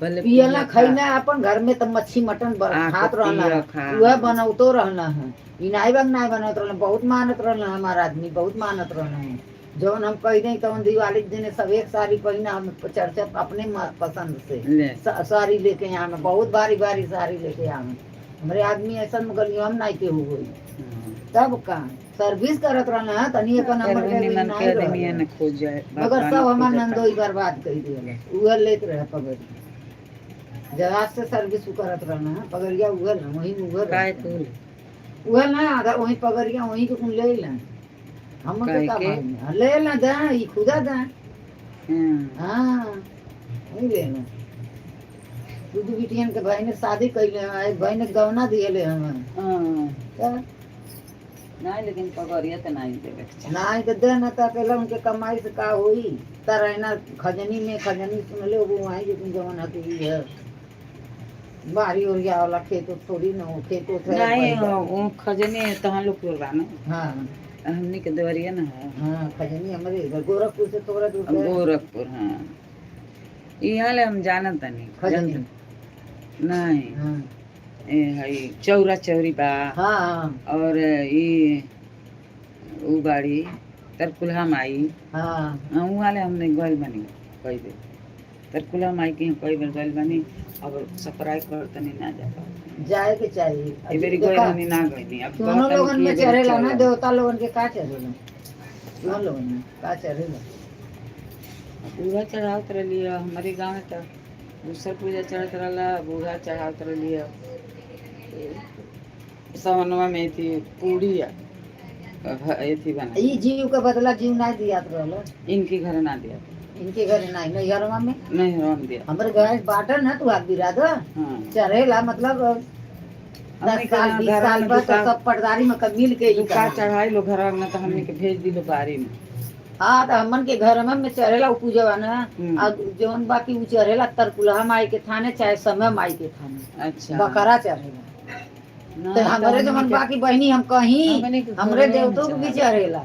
पहले पियला पिया खैना अपन घर में तो मच्छी मटन आके खात रहना पिया है। खा। उहे बनौतो रहना है, ई नाई बंग नाई बनौत रहना। बहुत मानत रहना हमारा आदमी, बहुत मानत रहना है। जौन हम कह दें तौन दिवाली के दिन सब एक साड़ी पहिना, हम चर्चा अपने पसंद से ले। साड़ी लेके आमे, बहुत भारी भारी साड़ी लेके आमे। हमारे आदमी ऐसा गलियों हम नहीं के हो गई। हाँ। तब का सर्विस करत रहना है तनी अपन फिर नंबर वो के निमन के नहीं आदमी रहल। न खोज जाए मगर भगवान सब हमार खोजता। नंदोई बर्बाद कर दिया, उहे लेत रहे पगड़ी, जहाज से सर्विस उ करत रहना है पगड़िया, उहे ना वही उहे काहे रहता। कुल उहे ना आधा वही पगड़िया वही के कुल ले लें हम काहे के का के? मालूम है? ले ना दे ई खुदा दे। हाँ। हाँ वही ले ना। दू दू बिटियन के भाई ने शादी कैले हैं, एक भाई ने गौना दिए हमें। हाँ। तो नहीं लेकिन पगड़िया तो नहीं देवे के चाही। नहीं तो दे ना तो अकेला उनके कमाई से का होई तरहना खजनी में खजनी सुन ले वो वहीं जो जवन हकी है बारी ओरिया वाला खेत उत थोड़ी ना हो, खेत उत है नहीं भाई। वो खजनी तहाँ लोग के बा ना। हाँ। हमनी के देवरिया ना है। हाँ, खजनी हमारे इधर गोरखपुर से थोड़ा दूर है। गोरखपुर हाँ, यहाँ ले हम जानत तनी। खजनी। नहीं। हाँ। ए हई चौरा चौरी बा। हाँ हाँ। और ई उ बाड़ी तरकुलहा माई। हाँ। हाँ, वहाँ ले हमने गइल बानी कई बेर तरकुलहा माई के यहाँ कई बेर गइल बानी। अब सपराई कर तनी ना जा पाओ। जाए के चाहिए। ए बेरी गइल देखा, रहनी ना गइनी अब दोनों कहतनी लोगन कि में ए बेरी चढ़ेला ना चलब। देवता लोगन के का चढ़ेला, दोनों लोगन में का चढ़ेला? पूजा चढ़ावत रहली है हमारे गांव में तो दूसर पूजा चढ़त रहला, बूढ़ा चढ़ावत रहली है सवनवा में थी पूड़ी एथी बना। ई जीव के बदला जीव ना दियात रहल। इनके घर ना दिया। इनके घरे नहीं, नैहरवा में? नहीं हम दिया। हमरे घर बाटन है तू आग बिराद हाँ। चढ़ेला मतलब 10 हमनी के साल यहाँ 20 घरवा साल में बाद तो दुका सब पटदारी में कब मिल के ही दुका करा। चढ़ाई लो घरवा में तो हमनी के भेज दिलो बारी में। हाँ तो हमन के घर में चढ़ेला उ पूजवा ना। हम्म। और जौन बाकी उ चढ़ेला तरकुलहा माई के थाने चाहे समय माई के थाने। अच्छा। बकरा चढ़ेला। ना, तो हमरे हमनी जमन के- बाकी बहनी हम कहीं हमनी के हमरे घरवे में देवतो के भी चढ़ावेला। चढ़ेला,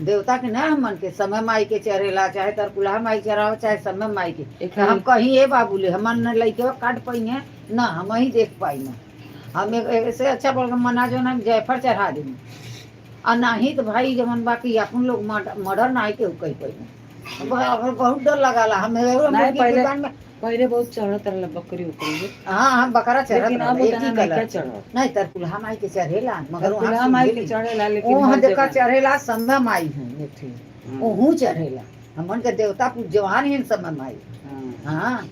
देवता के ना हमन के समय माई के चढ़ेला, चाहे तरकुलहा माई चढ़ाओ चाहे समय माई के। एक हम कहीं ए बाबूले हमन न लइके काट पाई है ना हम ही देख पाई ना। हम ऐसे अच्छा बोल के मना जो ना हम जायफल चढ़ा देंगे आ नहीं तो भाई जमन बाकी अपन लोग मर्डर ना के कही पाई बहुत डर लगाला हम नहीं, की पहले- दुकान में। पहले बहुत चढ़त रहला बकरी उकरी। हाँ हम बकरा चढ़त लेकिन अब रहला, एक उतना ही नहीं कलर चढ़त। नहीं तरकुलहा माई के चढ़ेला मगर वहाँ तरकुलहा माई के सुनेली। चढ़ेला लेकिन वहाँ हर देखा जगह। चढ़ेला समय माई है एक हाँ, ओहू चढ़ेला हमन के देवता पूजवान ही समय माई। हाँ। हाँ।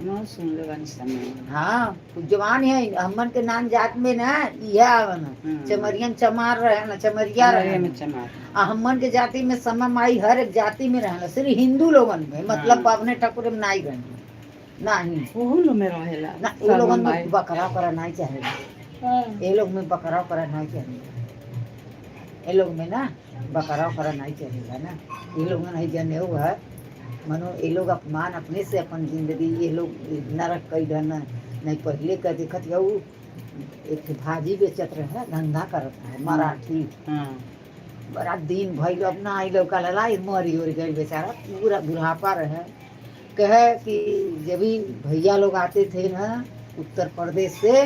ना सुन ले बानी समय। हाँ पूजवान है हमन के नाम जात में ना इहा आवन। हम्म। चमरियन चमार रहे ना चमरिया रहे चमरिया में ना। चमार। आ हमन के जाति में समय माई हर एक जाति में रहना, सिर्फ हिंदू लोगन में मतलब हाँ। बाबने ठाकुर में नहीं रहना। नहीं ओहू लो में रहेला ना, वो लोगन सलमान भाई। में बकरा ओकरा नहीं चाहेला। ये लोग में बकरा ओकरा नहीं चाहेला, ये लोग में ना बकरा ओकरा नहीं चाहेला ना। ये लोग में नहीं जने हुआ है मनो ये लोग अपमान अपने से अपन जिंदगी ये लोग नरक कई धन नहीं। पहले का देखत यऊ एक भाजी बेचत रहे, धंधा करत रहे मराठी। हाँ बड़ा दिन भइल, अब ना आई लोग लाई मरी उर गई बेचारा, पूरा बुढ़ापा रहे। कहे कि जब भी भैया लोग आते थे ना उत्तर प्रदेश से,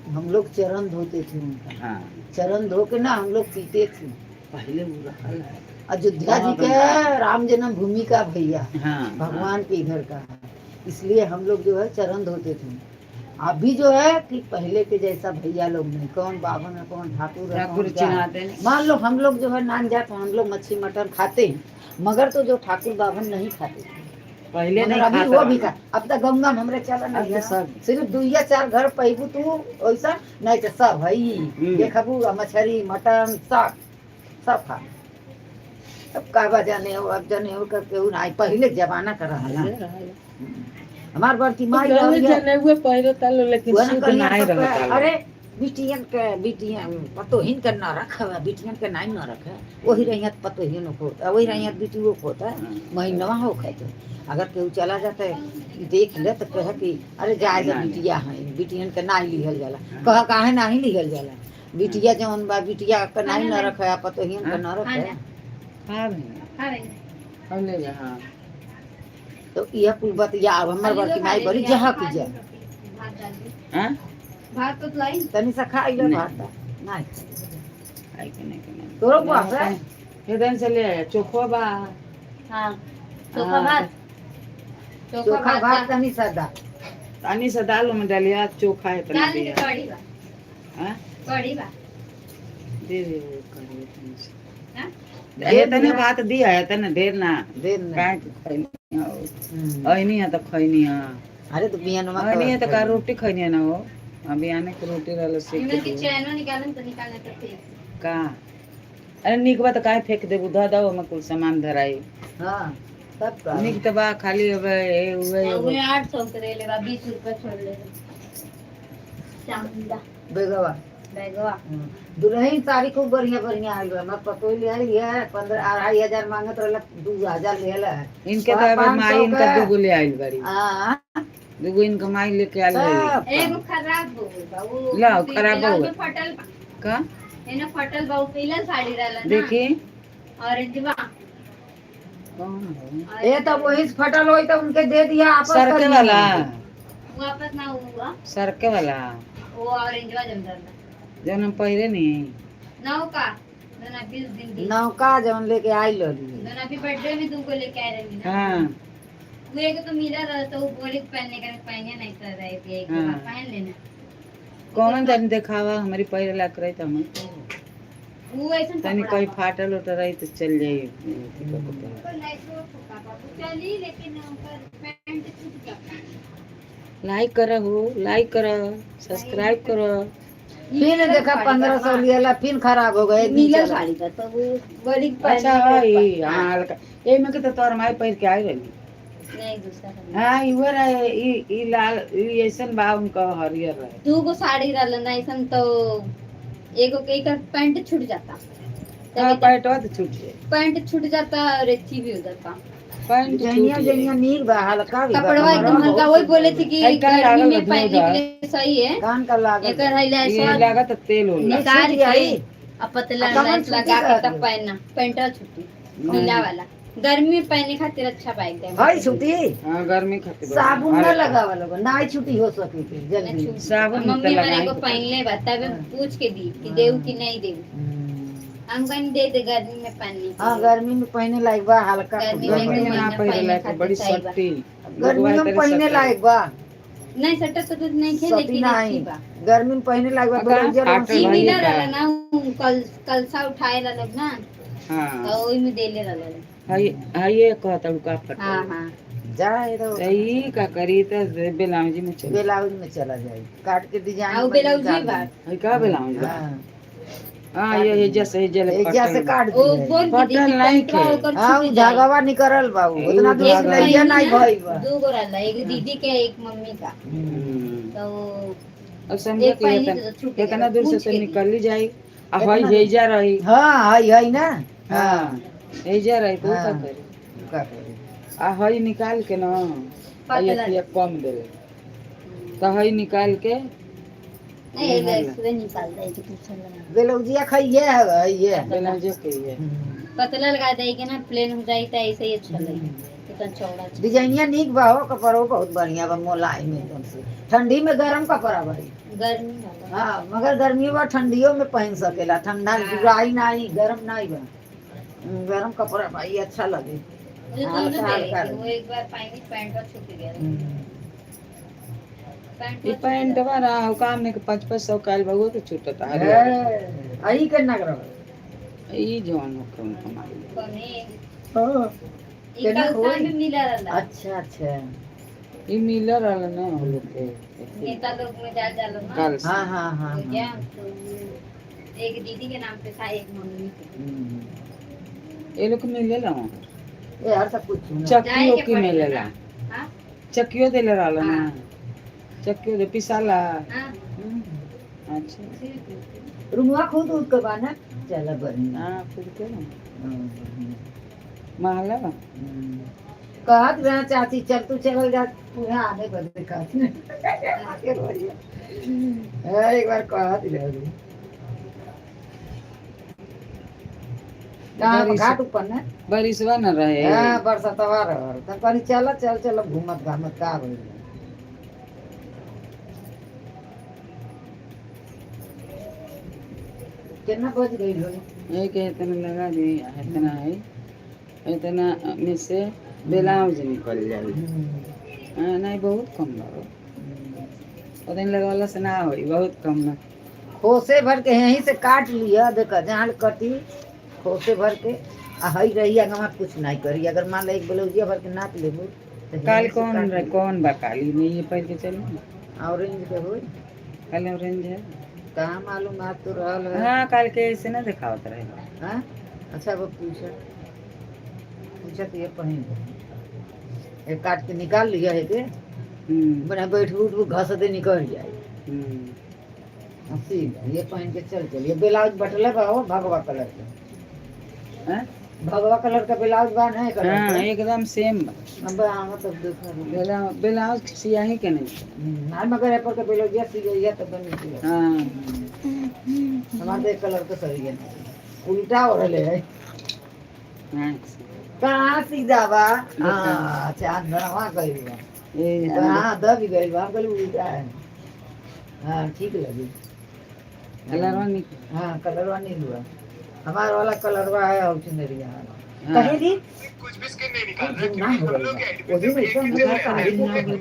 हम लोग चरण धोते थे उनका। हाँ चरण धो के ना हम लोग पीते थे। पहले वो रहल है। अयोध्या जी के राम जन्मभूमि का भैया हाँ भगवान के घर का है, इसलिए हम लोग जो है चरण धोते थे। अभी जो है कि पहले के जैसा भैया लोग नहीं, कौन बाभन है कौन ठाकुर है, ठाकुर कौन क्या है। चिन्हाते नहीं। मान लो हम लोग जो है नान जात हम लोग मच्छी मटन खाते हैं, मगर तो जो ठाकुर बाभन नहीं खाते थे। पहले मगर नहीं अभी खाता वो भी रहल। खा, अब तक गंगा में हमरे चला अब नहीं तो है। सब। सिर्फ दुइया चार घर पैबू तू ऐसा नहीं तो सब है हम्म। देखबू आ मछली मटन सब सब खा। अब काबा जाने हो अब जाने हो कर केहू नहीं, पहले जमाना का रहला। पहले रहल। हमार बड़की माई पहले रहली है। जने हुए पहले तालो लेकिन वह ना शुद्ध कहिया नहीं सब रहल कहे, तालो। अरे बिटियन के बिटियन पतोहिन के न रख, बिटियन के नहीं न रख, वही रहियत पतोहिन को होता, वही रहियत बिटियो को होता, महीनवा हो खाए तो अगर केहू चला जाता है देख ले तो कहे कि अरे जाए दे ना, बिटिया है, बिटियन के नहीं लिहल जाला। कह काहे नहीं लिहल जाला, बिटिया जौन बा बिटिया के नहीं न रखे, पतोहिन के न रखे। हाँ भैया हाँ बहन। हम ले जा। हाँ तो यह कुल बतिया अब हमर बड़की माई बड़ी जहक जाए। भात डाल दी। हाँ भात तो लाई। तनी सा खा इलो नहीं। भात नहीं आई के नहीं के नहीं। तोरो बुआ से? एकदम से ले आया चोखो बा। हाँ चोखा हाँ। भात, चोखा चोखा भात भात तनी सा दा। पानी से दाल में डालिया चोखा है डाल इतना दे। दिया। कढ़ी बा। हाँ कढ़ी बा। दे दे वो करिए तनी से। हाँ? ये तने भात दिया है तने ढेर ना दे ना। काहे के खैनी हो। हम्म। ऐनी है तो खैनी है। अरे तो बियानवा ऐनी है तो का रोटी खैनी है ना वो, अभी आने के रोटी रहल से इमन के चैनो निकालन तो निकालने तो फिर का। अरे निक बा तो काहे फेंक देबू, धऽ दो ओमे कुल सामान धराई। हाँ तब का निक तो बा खाली अब ए उहे उन्हें 800 के ले बा, 20 रुपए छोड़ ले। चामुंडा बेगवा बैगवा। दुल्हन साड़ी खूब बढ़िया बढ़िया आइल बा। हमार पतोही ले आइल है, 15 2,500 मांगत रहल, 2,000 लेहल है। इनके तो अब 500 माई इनका के। दूगो ले आइल बारी, हाँ दूगो इनका माई लेके आइल बारी। सब एगो खराब हो गइल बा वो। ला, खराब हो गइल। फटल बा। का एने फटल बा, उ पीला साड़ी रहला ना। देखी ऑरेंज बा। कौन हो? ए तब वही से फटल होई तो उनके दे दिया आपस कर सरके लिया। वाला, वापस ना हुआ। सरके वाला वो ऑरेंज बा जमदार जौन हम पहिरे नहीं। ना का दोना 20 दिन दी। नौका जौन लेके आइल रहली। दोना भी बर्थडे में तुमको लेके आए रही ना। हाँ वो एक तो मिला रहा तो वो बोली पहनने का, पहने नहीं तो रहे थी एक हाँ। बार पहन लेना। कौन तनी देखावा हमारी पहिरे लायक रही तो हम वो ऐसा तनी कपड़ा कहीं बा। फाटल उटल रही तो चल जाई अथी कऽ के पहिर। तो नहीं सो फुका बाबू चली, लेकिन ऊपर पैंट छूट गया। लाइक करो, लाइक करो, सब्सक्राइब करो। फिर देखा 1,500 लिया, फिर खराब हो गए। नीला साड़ी था तो वो बोली अच्छा पहनने हाँ के ई हाँ हल्का ए में के तो तोहर माई पहिर के आई रही। नहीं दूसरा रंग। हाँ इहे रहे, ई ई लाल ई ऐसन बा उनका हरियर रहे। दू गो साड़ी रहल ना ऐसन तो एगो के एक पैंट छूट जाता। हाँ तब पैंटवा तो छूट जाए, पैंट छूट जाता और अच्छी भी हो जाता। पैंट छूट जहिया जाए। जहिया नीक बा हल्का भी बा, कपड़वा एकदम कमरवा हल्का, बहुत वही बोले थे कि ऐ का गर्मी लागल में बा पहनने धोधा। के लिए सही है। कान का लागल एकर है ला ये ऐसा लागत तेल होला। निकाल छूट के जाई। आ पतला आ कमर लेस छूटी लगा के रहत तब है। पहनना, पैंटा छुट्टी नीला वाला गर्मी में पहने खातिर अच्छा बा एकदम। है छुट्टी। हाँ गर्मी खातिर साबुन न अरे, लगावा लोग ना छुट्टी हो सकी थी ना जल्दी। छूट। साबुन तो मम्मी हमारे लगाई को के पहन ले बा तब पूछ के दी कि देऊ कि नहीं देऊ। हम कहीं दे दे गर्मी में पहनने के हाँ लिए। गर्मी में पहने लायक बा हल्का गर्मी फुल्का में बा। गर्मी में ना महीना पहिरे पहने लायक खातिर बड़ी सही बा। सट्टी। गर्मी में पहने लायक बा। नहीं सटा सटा नहीं खे सती लेकिन अच्छी नहीं बा। गर्मी में पहने लायक बा। अगर ब्लाउजर फाटल ई भाई मिला बा। रहला ना उ कल कलसा उठाए ला लोग ना, हाँ तो ओही में देले रहला। हाय हाय कहता का फटल। हाँ हाँ जाए तो सही का करी तो ब्लाउज में चल ब्लाउज में चला जाए काट के डिजाइन आउ बनी ब्लाउज ही निकाल बा। दी। हाय का ब्लाउज बा। हाँ। हाँ, ये जैसे ये जले एजा से काट ओ दिए। बोल पटल नहीं खे। हाँ, उ धागावा निकलल बा, उ उतना दूर एक सिलैया नहीं भइल बा। दू गो रहला, एक दीदी के एक मम्मी का। तो अब समझो एक कि पहली इतना तो छूट गया, इतना दूर से पूछ तो के निकल ही जाई। आ हई हेजा रही। हाँ, हई हई ना। हाँ, हेजा रही तो का हाँ। करी? का करी? आ हई निकाल के ना हई पतला। अथिया कम देले तो हई निकाल के। नहीं, एक सुबह निकाल दे कि पीछे लगा। बेलौजिया खाइए है, हइये है। बेलौजे के ये पतला लगा देगी ना, प्लेन हो जाए तो ऐसे ही अच्छा लगे, इतना चौड़ा अच्छा। डिजाइनिया निक बा हो, कपड़ो बहुत बढ़िया बा, मोलायम एकदम से। ठंडी में गरम कपड़ा बा। गर्मी वाला। हाँ, मगर गर्मी बा ठंडियों में पहन सकेला, ठंडा जुड़ाई नहीं, गरम नहीं बा। गरम कपड़ा भाई अच्छा लगे। मुझे हाँ, दोनों हाँ, दे हाँ। रही थी, वो एक बार पहनी पैंट और छूट गया पैंट। ई पैंट बा ना हो काम नहीं के 5-5 सौ काल बा, तो छूटता हरे। अही के नगर। ई जौन हो कौन कमाई। कमे। हाँ। ई कलसा में मिला रहला। अच्छा अच्छा। ई मिलर रहल ना हो लोग के। नेता लोग में जा जाला ना। काल से। हाँ हाँ हाँ हो हाँ। गया तो एक दीदी के नाम पे था, एक मम्मी के। ये लोग के मिलेला वहाँ? ये हर सब कुछ सुना। चक्की जाए के उक्की पड़ेला मिलेला? ना। हाँ। चक्कियो देले रहल ना? हाँ। चक्कियो दे पिसाला? हाँ। अच्छा। रुमुआ खुद उठ के बाना चल बढ़िया। हाँ, खुद के ना। हाँ, बढ़िया। महला बा। कहत रहे चाची चल तू चल जा पुणे आने बदले कहत रहे। हाँ, एक बार कहत रहे कहाँ घाट ऊपर ना। बारिशवा न रहे। हाँ, बरसतवा रह तब कहनी चल चल चल घूमत घामत का भइल। कितना बज गई हो? एक इतना लगा दी, इतना है, इतना में से ब्लाउज निकल जाई। हाँ, नहीं, बहुत कम बा। ओदिन लगवला से ना होई, बहुत कम ना। खोसे भर के यहीं से काट लिया, देखा जहाँ कटी खोसे भर के आ हई रही अगवा कुछ नहीं करी। अगर मान ले एक ब्लाउजिया भर के नाप लेबू तो काल यहीं से कौन काट रहे? लिया। कौन बा काली नहीं ये पहन के चलो ना। ऑरेंज के होई। काल ऑरेंज है। कहाँ मालूम, आज तो रहल है। हाँ, काल के ऐसे ना दिखावत रहे। हाँ? अच्छा, वो पूछा पूछा तो ये पहन ले। ये काट के निकाल लिया है के बना बैठ उठ घस दे निकल जाए। अब सीधा ये पहन के चल चल। ये ब्लाउज बटले बा हो भगवा कलर के। हाँ? भगवा कलर का ब्लाउज बा नहीं कलर हाँ। का? एकदम सेम बा। अब आवा तब देखा। ब्लाउज सियाही के नहीं। ना, मगर ए पर के ब्लाउज सी गई है तो बन गई। हाँ। हमारे एक कलर के सही है, उल्टा हो रहे है। हाँ। कहाँ सीधा बा? हाँ, अच्छा, अंदरवा गई बा। ये हाँ, दब गई बा, हम कहली उल्टा है। हाँ, ठीक लगी। कलरवा निकल। हाँ, कलरवा नहीं हुआ, हमारा वाला कलरवा है और चुनरिया वाला। हाँ। कहे दी कुछ भी स्किन नहीं निकाल रहा ना हो क्योंकि हम लोग गई वो भी मैं एकदम ना साड़ी ना हो गई।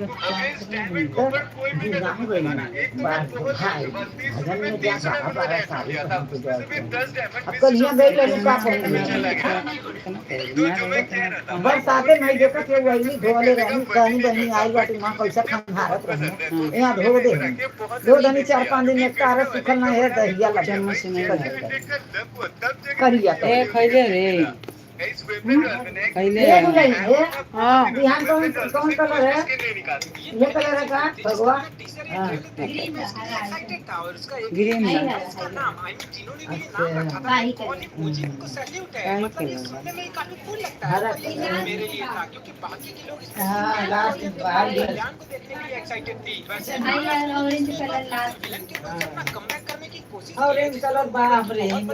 डायमंड के ऊपर कोई भी ना कदम हो गई। लगाना एक तो बार मैं बहुत भाई बस 30 भजन रुपए में में जा 300 बारह डायमंड बारह मैंने ऐसा साड़ी लिया था पहन के उसमें से भी जाओ। 10 डायमंड अब 20 कल यहाँ गई लड़की का चला गया। तो जो मैं कह रहा था बरसाते नहीं देखत रे, वही धोले रहनी कहीं बहनी आई बाटी माँ पैसा खंगारत रहनी, यहाँ धो दे धो दनी 4-5 दिन में तारा सुखल ना है दहिया लग चम्मच से नहीं। करिया। ए, खैले रे, खैले। ये गई है। हाँ। बिहान कौन कौन कलर है? ये कलर है का भगवा? हाँ। ग्रीन बा। अच्छा। वाही कलर। काहे कलर बा? हरा कलर। हाँ, लास्ट बाहर गया। आई यार, orange colour last. Orange colour बाप रे। अब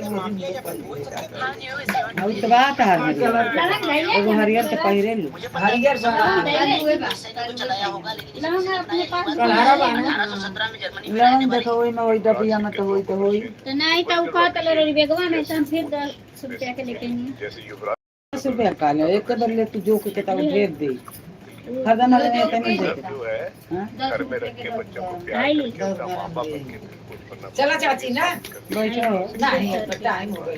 तो बात हर लवंग नहीं है। एगो हरियर तो पहिरे लू। हरियर बा। हुए बा। लवंग अपने पास। कलहरा बा ना। लवंग देखो, ओई में ओई डबिया में तो होई तो होई। तो नहीं तो का कलर और बेगवा में तो हम फिर 10 रुपया के लेके नहीं। जैसे युवराज 10 रुपया का ले, एक के बदले तू जो के किताब ढेर दे खदन ले तो नहीं देते। जो है हां। घर में रख के बच्चों को प्यार करके उनका माँ बाप बन के कुछ बनना। चला चाची ना। बैठो। नहीं, अब तो टाइम हो गया।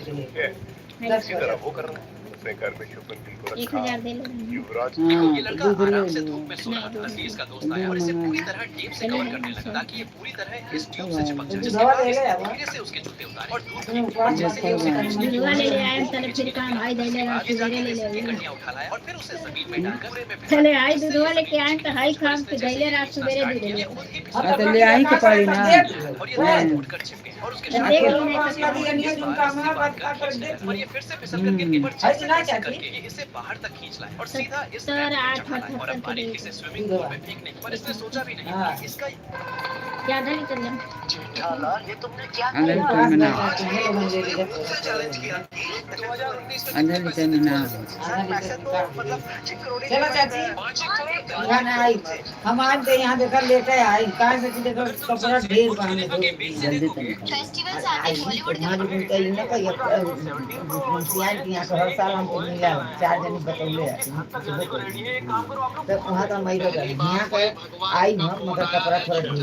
इसी तरह वो कर रहा है। अपने घर में शुभमन गिल को एक रखा। हजार दे लो। युवराज हाँ ये लड़का दूध ले आराम से लो। धूप में सो रहा था। तभी इसका दोस्त दूध आया और इसे पूरी मंगाया। तरह टेप से कवर करने लगा ताकि ये पूरी तरह इस ट्यूब से चिपक जाए। जिसके दूधवा बाद ले इसने ले आवा। धीरे से उसके जूते उतारे और दूध उसमें उपवास जैसे ही उसे खींचने दूधवा ले ले आए तले फिर काम आई दे ले आगे सवेरे जाकर ले इसकी ले। गड्डियां उठा लाया और फिर उसे जमीन में डालकर पूरे में चले आई दूधवा लेके आए तो हाई खाम के दैले रात सवेरे दूध ले। खुद ही फिसल हाँ तो ले आई के पड़ी ना। और ये दोनों टूटकर छिप गए और उसके देख शरीर ली नहीं तो इस बार रस्सी बांधकर खींचने लगा और ये फिर से फिसल कर गिर गई, पर जैसे तैसे करके ये इसे बाहर तक खींच लाए और सीधा इस 70, रैंप पर 8, चढ़ा लाए और अब 78 बारी इसे स्विमिंग पूल में फेंकने की। पर इसने सोचा भी नहीं हाँ। कि इसका ज्यादा नहीं चल जाए। आधा लीटर में ना, आधा लीटर में ना। चलो चाची, यहाँ ना आई हम आज तो यहाँ देखा लेटे आई कहाँ से देखो कपड़ा ढेर बांधे दो। जल्दी तो निकल। आई वहाँ भी कहीं ना कहीं मुंशियान के यहाँ तो हर साल हमको मिला चार जने बतौले तो वहाँ तो मैं गई यहाँ के आई हम मगर कपड़ा थोड़ा ढेर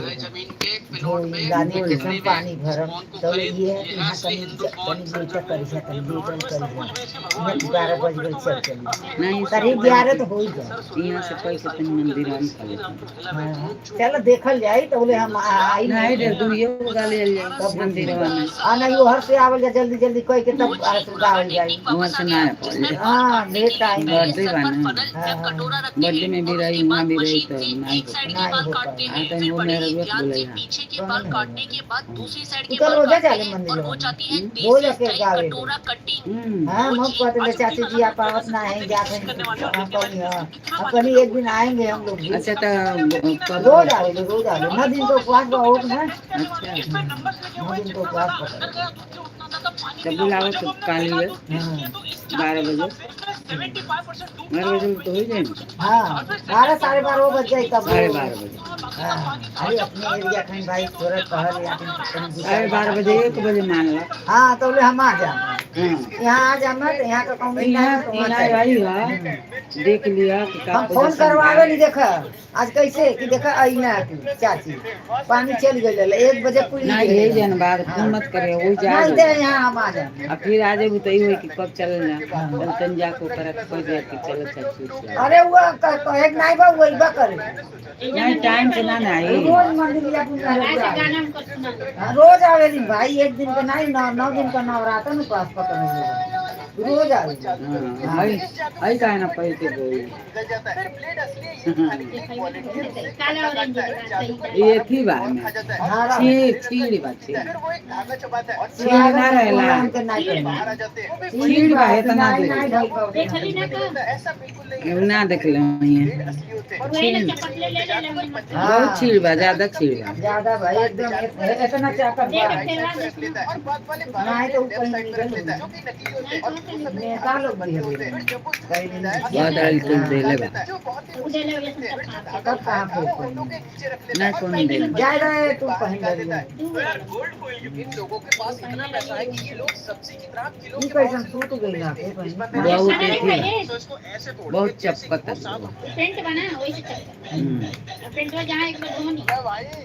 धोई लाने के संग पानी भरम। तो ये है कि यहाँ कहीं कहीं बेटा करी है कहीं बेटा करी है 12 बज गई चल चली नहीं करीब 11 तो हो ही गए। यहाँ से कोई के तनी मंदिर में खा लेते। हाँ, चलो देखल जाई तो बोले हम आई नहीं रे दुइयो गो ले जाई मंदिर में। आ नहीं वो हर से आवल जा जल्दी जल्दी कह के तब आवल जाई। वहाँ से ना पड़े। हाँ लेट आई। बर्थडे बा ना। हाँ, हाँ, बर्थडे में भी रही वहाँ भी रही तो नहीं हो नहीं हो पाई। हाँ तो वो मेरा रोज बोले हाँ। तू तो रोजा जाले मंदिर में रोज आके गावे। हाँ हम कहते थे चाची जी आप आवत ना है जाते हैं। हम कहनी हाँ हम कहनी एक दिन आएंगे हम लोग भी। अच्छा तो कब? रोज आवे रोज आवे 9 दिन तो उपवास बा होत ना। अच्छा 9 दिन तो उपवास पकड़े। तब बुलाओ तो काल हुए हाँ 12 बजे, 12 बजे तो हो जाए। हाँ 12 12:30 बज जाए तब। 12:30 बजे। हाँ अरे अपने एरिया कहीं भाई थोड़ा पहल या कहीं 12:30 बजे 1 बजे मान लो। हाँ तो बोले हम आ जा हाँ यहाँ आ जा मत यहाँ का कौन यहाँ यहाँ आई है देख लिया कि का हम फोन पोजीशन करवावे बा। नहीं देखा आज कैसे कि देखा आई ना तू चाची पानी चल गई 1 बजे पुल नहीं यही जन बात फोन मत करे वही जा नहीं दे यहाँ हम आ जा। आ फिर आ जेबू तो ई होई कि कब चल जा चल तन जाके ओकरा कह दिया कि चलो चाची। अरे वो कहे के नहीं बा वही बा करे। नहीं टाइम से ना ना आई। रोज मंदिर या पुण्य ऐसे गाना हमको सुना दो। हाँ, रोज आवेली भाई एक दिन का नहीं 9 दिन का नवरात्र में पास पकड़ने रोज आवेली। हाँ हई हई काहे ना पैसे गई। काला ऑरेंज सही। ये थी बा में हरा छीड़ छीड़ बा छीड़ छीड़ ना रहेला। हमके नहीं करना। छीड़ बा इतना नहीं दे नहीं भाई बाबू। देखली ना का ना देखले हई। वही ना चपकले ले ले ले। हाँ। बहुत छीड़ बा ज्यादा छीड़ बा। ज्यादा भाई एकदम इतना चाकत देख बा। फेरा देखना। नहीं तो ऊपर ही निकल नेता लोग भी है कहीं नहीं। बहुत आयल कुल देले बा। उधर ले सब खा तब कहाँ पे पहन ना कौन देले। जा रहे तुम पहन रही हो। ई कैसन सूत गई ना के बहन। बहुत अथी बा बहुत चपकत बा। पेंट बना वही से चलता। पेंट जहाँ एक बार घूमनी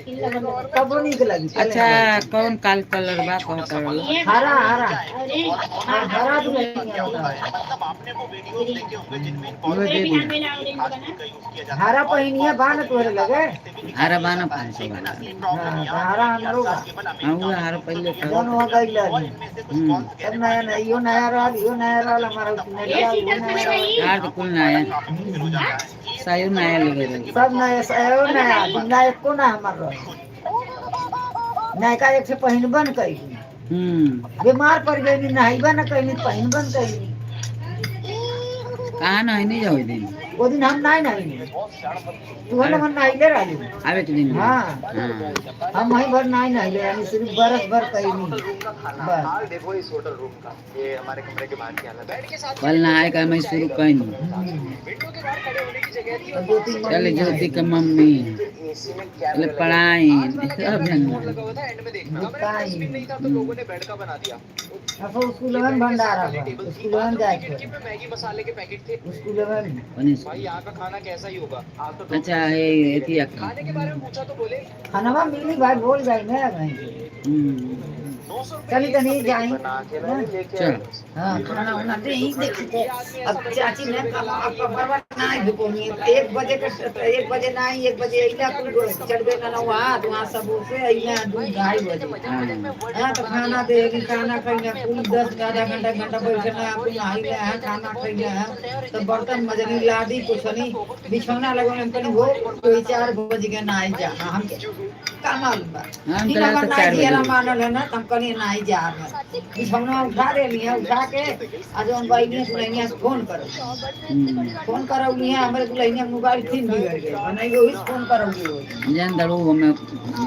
किल्ला बंद कर। तब वो निक लगी चले। अच्छा कौन काल कलर बा कौन कलर? ये हरा हरा। अरे हाँ, हरा भी नहीं आता। वो दे मेरे बिहान दे। मेला ऑरेंज बना। हरा पहनिया बा ना तोहरे लगे। हरा बाना 500 वाला। हाँ तो हरा हमरो बा। हाँ वो हरा पहले कौन था। हो गई लगी सब नया नया यो नया रहल यो नया रहल हमारा ये चुनरिया यो सीधर नया से रहल। भाई यार तो कुल नया सायो नया लेवे रही। सब नया सब नया नया एको ना हमार रहल नयका एक से पहिनबन कैली। बीमार पड़ गई नहाइबा न कैली पहिनबन कैली। कहाँ ना नहीं जाओ दिन। वो दिन हम नहीं नहाइली तू हम नहाइले रहली। आवे के दिन। हाँ हाँ हम वहीं भर नहीं नहाइले यानी सिर्फ बरस भर कैली बस। कल नहाए का मैं शुरू कहीं। तो दो तीन चल महीने ज्योति के मम्मी चल पढ़ाई सब जन। अब स्कूल में भंडारा बा स्कूल में जाए के स्कूल में कौन स्कूल? अच्छा ये एथी आके। खानवा मिली भाई बोल जाए ना भाई। हम्म। चली तनी जाई। चल। हाँ, खाना उना दे ही देखी थे। अब चाची ने अब कपड़वा ना धुपोनी 1 बजे के, 1 बजे ना, 1 बजे अइला, कुल चढ़ गए ना वहाँ, तो वहाँ सब उसे अइला 2-2:30 बजे। हाँ। हाँ, तो खाना दे, खाना खैना कुल 10 आधा घंटा घंटा बैठना, कुल नहाइले है, खाना खैले है, तो बर्तन मजनी, लादी कुछनी, बिछौना लगौले कनी हो तो 4 बज के नहाई जा। हाँ, हम का मालूम बा। हम तीन तो अगर रात नाई 4 बजे दियाला उठे। मानल है ना, तो हम कनी नाई जा रहे, बिछौना उठा देली है, उठा के आ जौन बहिनी दुल्हनिया से फोन करो, फोन करौली है, हमरे दुल्हनिया के मोबाइल फिर बिगड़ गई, बनाई वही से फोन करौली हो। जान दड़ू हमें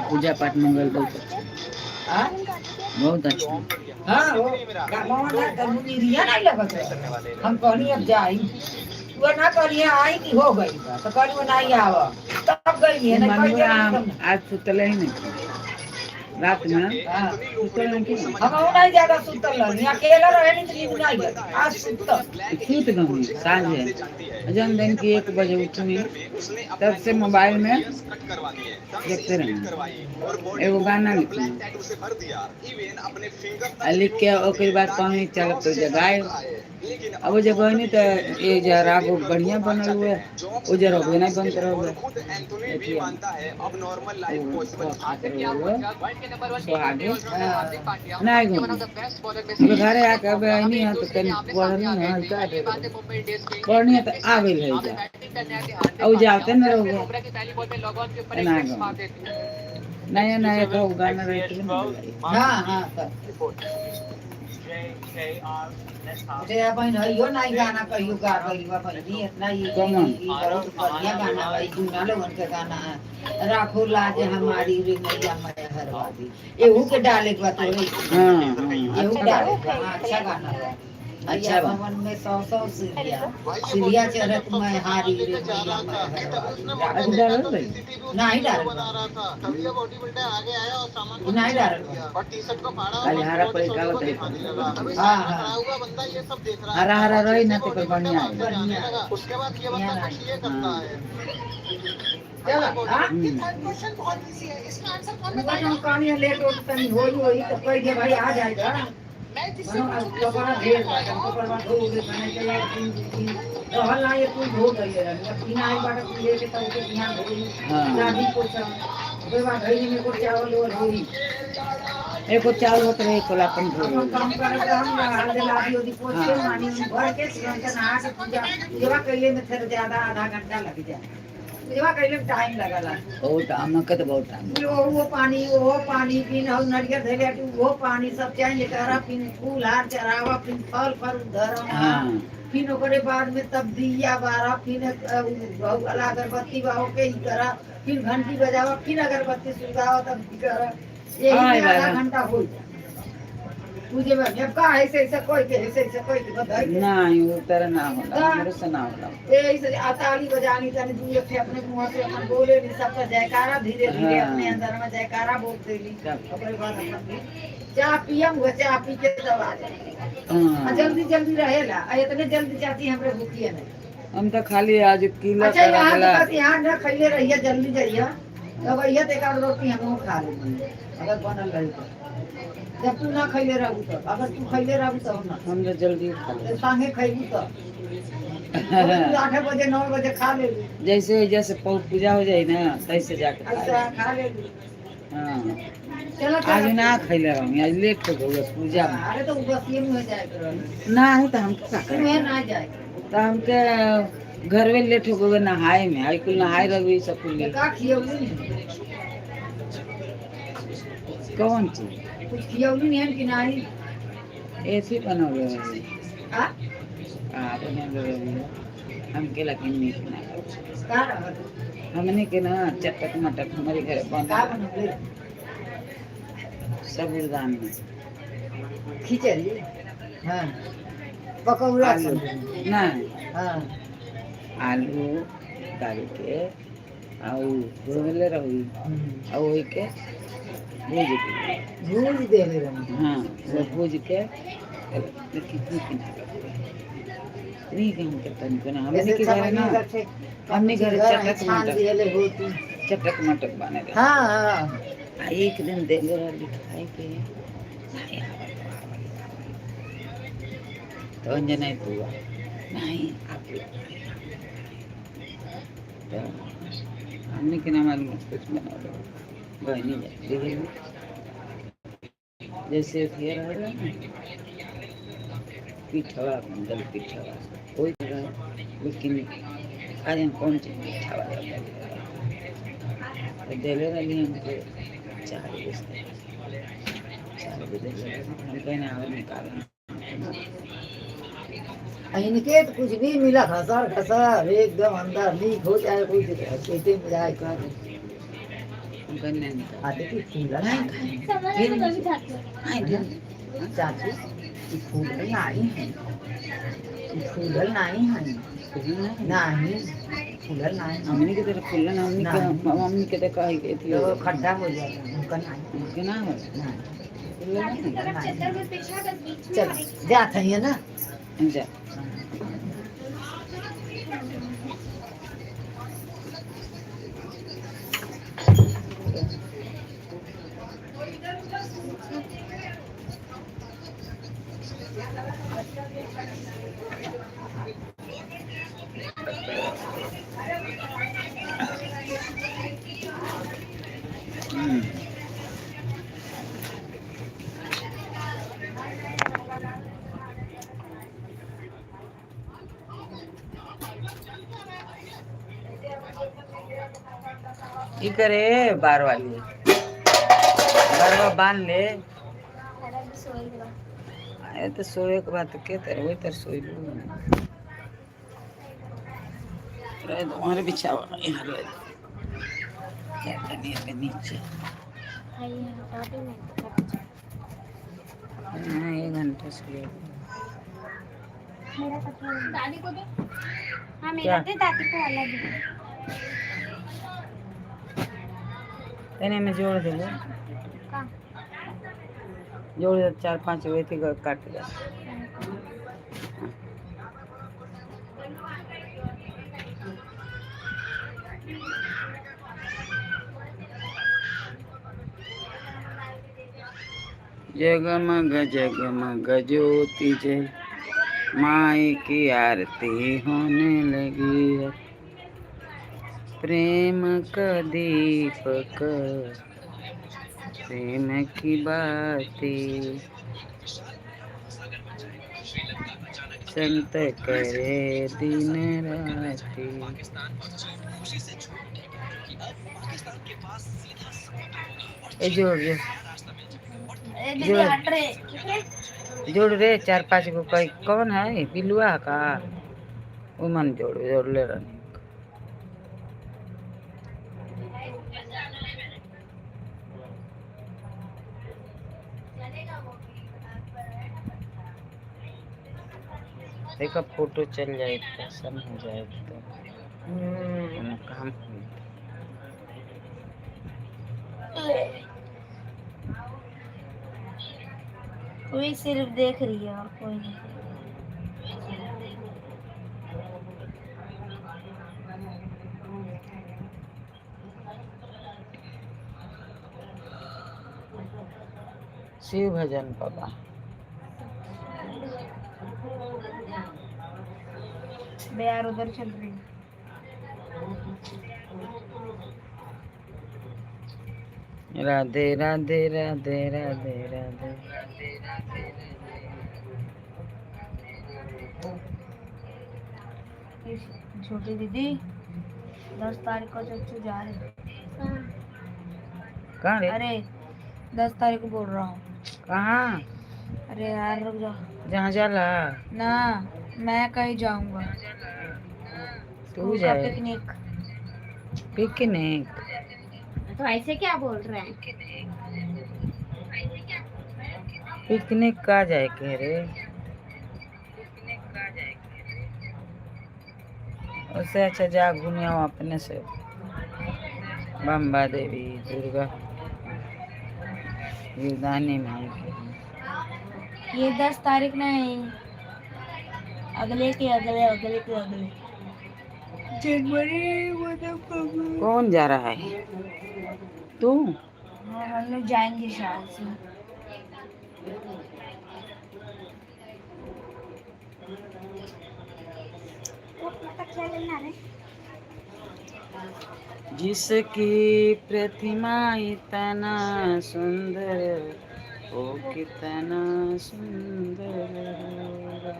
पूजा पाठ मंगल बहुत अच्छा, हाँ। बहुत अच्छा। हाँ, वो कामवा ना कमुनिरिया नहीं लगत रहे। हम कहनी अब जाई, वो ना कहनी आई की हो गई बा, तो कहनी वो नहीं आवा तब गई है ना कह मनुआ के। आज सुतले ही नहीं रात में। हाँ। सुतल नहीं कि हम वो नहीं ज्यादा सुतल रहनी, अकेला रहे नहीं तो नींद नहीं आई, आज सुतल। सुत गई साँझे, जन दिन की 1 बजे उठनी, तब से मोबाइल में देखते रहे, एगो गाना लिखनी आ लिख के ओकर बाद कहीं चल तो जगाए। अब वो जगह नहीं तो ये जरा वो बढ़िया बनल हुए, वो जरा वो नहीं बनत रहो, सुहागे नहीं घूम। अब घरे आके अब नहीं है तो कहीं पढ़नी है, का पढ़नी है तो आ गई है जा, अब जाते न रहोगे ना घूम। नया नया का गाना रहते ना। हाँ हाँ सर, अरे अपन हइयो नहीं गाना कहियो गा गइल बा बहिनी, इतना ही कौन? ई बहुत बढ़िया गाना है, जूना लोगन के गाना है, राखो लाज हमारी रे मैया मैं हरवादी, एहू के डाले के बा तोरे। हाँ हाँ। एहू अच्छा डाले बा। के बा, हाँ, अच्छा गाना है। अच्छा मैया बा। भवन में 100-100 सीढ़िया, सीढ़िया चढ़त मैं हारी रे मैया मैं हरवादी। अच्छा डाल भाई। नहीं डालल बा। नहीं डालल बा। खाली हरा पड़ी का होता है। हाँ हाँ। हरा हरा रही ना तो फिर बढ़िया है। बढ़िया बढ़िया नहीं। चलो हाँ। हम कहनी लेट उठ तनी होई होई तो कह दे भाई आ जाएगा। मनो आज कपड़ा ढेर बा, हम कपड़ा धो के खाने के लिए तीन तीन रहल ना, ये कुल धो गई है, अब तीन आई बाटा कुल लेके तब के यहाँ धोई। हाँ। लादी पोछा, ओकरे बाद धइली में को चावल और होई। एको चावल होत रहे कोलापन धो। अपन काम करत हम हल्दी लादी ओदी पोछ के पानी उनी भर के तुरंत नहा के पूजा पूजवा कइले में फिर ज्यादा आधा घंटा लग जाए, पूजवा कइले में टाइम लगला। बहुत आम के तो बहुत टाइम। फिर वो पानी, वो पानी फिर और नारियल धइले हटी, वो पानी सब चाहिए करा, फिर फूल हार चढ़ावा, फिर फल फल धरवा। हाँ। फिर ओकरे बाद में तब दिया बारा, फिर वाला अगरबत्ती बाहो के ही करा, फिर घंटी बजावा, फिर अगरबत्ती सुलगावा, तब ही करा, यही आय में आधा बारा। घंटा हो जाए पूजे में। जब का ऐसे ऐसे कोई के ऐसे ऐसे कोई के बधाई के। नहीं वो तरह ना होला, हमरो से ना होला। ए ऐसे आ ताली बजानी तनी दूर से अपने मुंह से अपन बोले नी, सबका जयकारा धीरे धीरे हाँ। अपने अंदर में जयकारा बोल देली। तब। ओकरे बाद अपन भी चाय पियम हुआ, चाय पी के तब आ जाए। आ हाँ। जल्दी जल्दी रहेला, आ इतने जल्दी जाती हमरे भूखिए नहीं। हम तो खाली आज किलो अच्छा करा यहाँ देला। तो बस यहाँ न खैले रहिए, जल्दी जाइए तब अइहे तो एक आध रोटी हमहू खा लेंगे अगर बनल रही तो, जब तू ना खैले रहू तब, अगर तू खैले रहू तब ना। हम तो जल्दी खा तो संगे खैबू तब तू 8 बजे 9 बजे खा लेलू। जैसे जैसे पूजा हो जाए ना तैसे जाके खा अच्छा खा लेलू। ले। हाँ। चलो आज चलो। ना खैले रहूँ, आज लेट हो गई पूजा में। अरे तो बसिए में हो जाए करो। ना है तो हम का मुँहे करें? ना जाए। तो हमके घर में लेट हो गए नहाए में, आई कुल नहाए रही सब कुल तो लेट। का खियौली नहीं? कौन चीज? कुछ खियौली नहीं है कि नहीं? ऐसे बनौले रहे। आ आ बनौले रहे हमके, लेकिन नीक ना लगे। का रहल? हमने के ना चटक मटक हमारे घर का बना। बनौले? सबुरदान में। खिचड़ी, हाँ, पकौड़ा। आलू ना। हाँ। आलू डाल के और भूनले रही और वही के भूज के भूज देले रही। हाँ, वो भूज के देखी नीक ना लगे, नीक हमके तनिको ना। हमने के घर ना, हमने घर चटक छान मटक दिहले होती। चटक मटक बने रहे। हाँ हाँ। आ एक दिन देले रहली खाए के। नहीं आवत, आवत, आवत। तो अंजना ही तू आ। नहीं आप लोग नहीं, तो हमने के नाम मालूम कुछ बना लो बहनी जाए जैसे फेर हो रहा ना पिठवा दल पिठवा कोई रहा, लेकिन आज हम कौन चीज पिठवा तो दिले रही हमके 4 बजे से, 4 बजे देले रही। हम कहना और निकालना। इनके तो कुछ भी मिला खसर खसर एकदम अंदर लीक हो जाए, कुछ पेटे में जाए कर। हम कहना निकाल। आते की फूलन नहीं। समझ में तो कभी खाती हूँ। नहीं, नहीं। चाची, ई फूलल नहीं है, ई फूलल नहीं है। नहीं, फूलल नहीं। हमने के तरफ खुला ना हमने के हमने के तो कहे के थी। तो खड्डा हो जाएगा उनका नहीं। के ना हो। नहीं। खुला नहीं। तरफ चद्दर में बिछा बस बीच में चल हर एक जात है ना। जा। ई करे बार वाली बारवा बांध ले। सारा भी सोए गया। अरे तो सोए के बाद के तर वही तर सोई लू रह दो और बिछावा यहाँ रह दो, क्या करनी है नीचे। हाँ, 1 घंटे से मेरा दादी को दे। हाँ। क्या? मेरा दे, दादी को अलग है। तने में जोड़ दे। का? जोड़ दे चार पांच हुए थे, काट दे। जगमग जगमग ज्योति जय माई की आरती होने लगी है, प्रेम का दीपक, प्रेम की बाती संत करे दिन राती। ए जोड़ रे। जोड़। हट रे। जोड़ रे चार पांच गो। कई कौन है बिलुआ का उमन जोड़ जोड़ ले रही। देखो फोटो चल जाए तो सब हो जाए तो कोनो काम होई। कोई सिर्फ देख रही है और कोई नहीं। शिव भजन बाबा। बे यार, उधर चल रही है। राधे राधे राधे राधे राधे। छोटी दीदी, 10 तारीख को चच्चू जा रहे। कहाँ रे? अरे, 10 तारीख को बोल रहा हूँ। कहाँ? अरे यार, रुक जाओ। जहाँ जाला? ना, मैं कहीं जाऊंगा। तू स्कूल का जाए? पिकनिक। पिकनिक? तो ऐसे क्या बोल रहे हैं? पिकनिक का जाए के रे? उससे अच्छा जा घूमे आओ अपने से, बम्बा देवी, दुर्गा गिरदानी माई के। ये 10 तारीख नहीं, अगले के अगले, अगले के अगले जनवरी मतलब। कौन जा रहा है? तू? हाँ, हम लोग जाएंगे शायद से। वो अपना तकिया लेना रे। जिसकी प्रतिमा इतना सुंदर, वो कितना सुंदर होगा,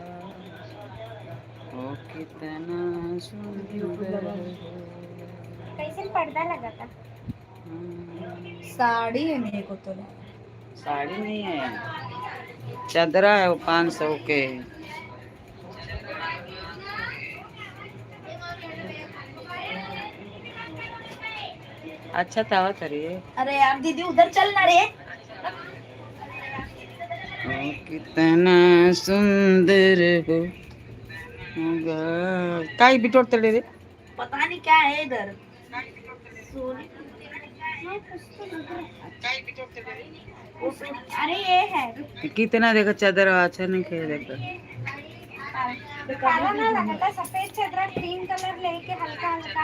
वो कितना सुंदर होगा। कैसे पर्दा लगा था? साड़ी है मेरे को तो। साड़ी नहीं है, चदरा है वो 500 के। अच्छा था तरी। अरे यार दीदी उधर चल ना रे। वो कितना सुंदर हो होगा। काई बिटोर तड़े रे। पता नहीं क्या है इधर। सोने हाँ, कुछ तो लग रहा है। अरे ये है। कितना देखो चादर अच्छा नहीं खे देखो। काला ना लगा था, सफेद चदरा क्रीम कलर लेके हल्का हल्का।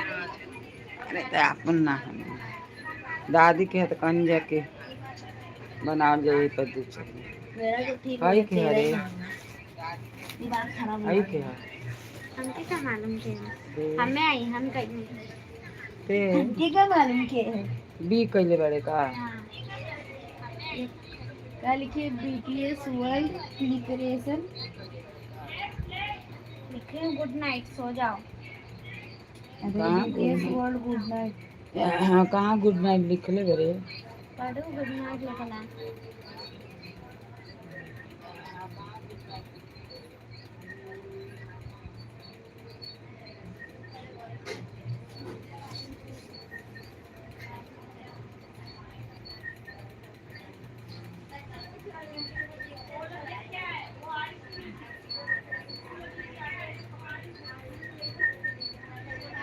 अरे तो अपन ना हम दादी के तो कहीं जाके बनाओ जाए पर दूसरे। मेरा तो ठीक आई हो के तेरा अरे। ही मामला। दिमाग खराब हो आई गया। के है हमके क्या मालूम के है? हमें आई हम कहीं नहीं। ते हमके क्या मालूम के है? बी कइले बाड़े का? हाँ। क्या लिखे बीटीएस वर्ल्ड क्रिएशन। लिख रही हूँ गुड नाइट, सो जाओ। अरे कहाँ बीटीएस वर्ल्ड गुड नाइट। हाँ, कहाँ गुड नाइट लिखले बरे? पढ़ो गुड नाइट लिखना।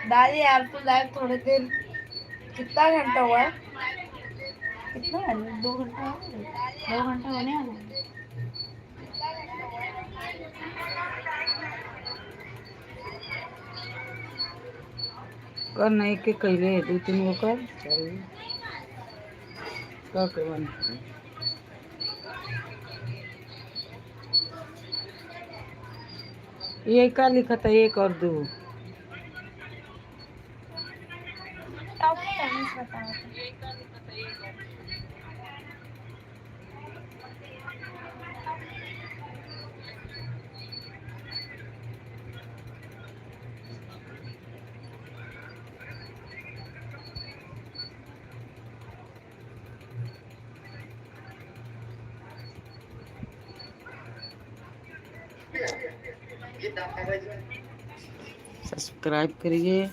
दादी यार तो लाइव थोड़े देर, कितना घंटा हुआ है? कितना है? 2 घंटा हो गए? 2 घंटा होने वाला है। कर नहीं के कइले दू तीन गो कर चल कर के बन। ये का लिखत है एक और दो? टॉप टेंस बताओ तो। सब्सक्राइब करिए।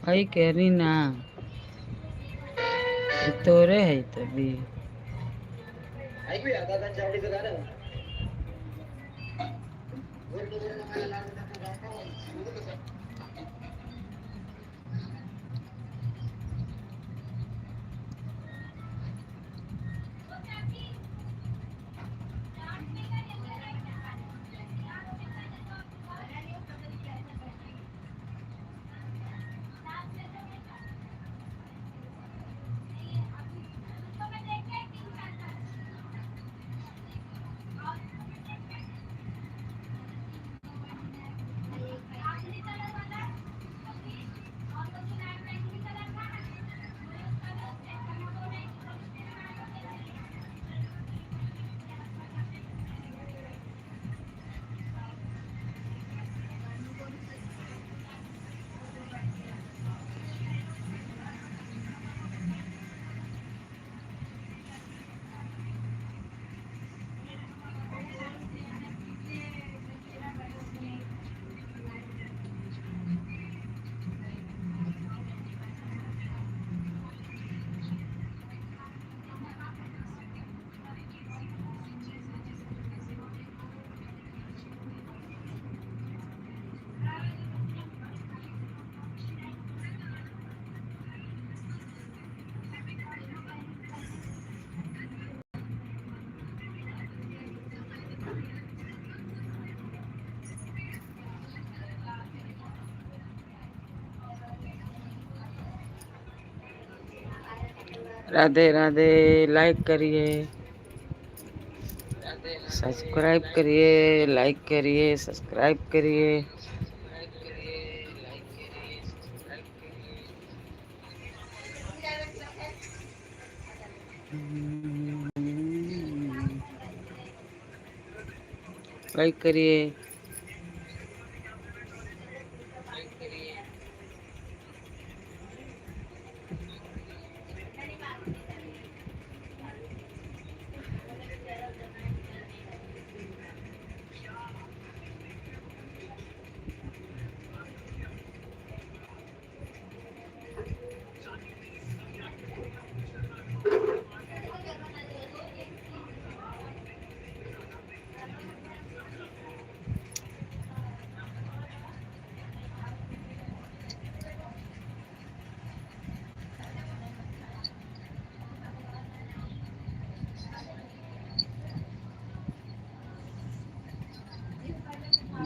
भाई कह रही ना ये तोरे है तभी। राधे राधे। लाइक करिए, सब्सक्राइब करिए, लाइक करिए, सब्सक्राइब करिए। लाइक करिए।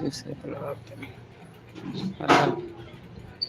दूसरे फ्लोर पे।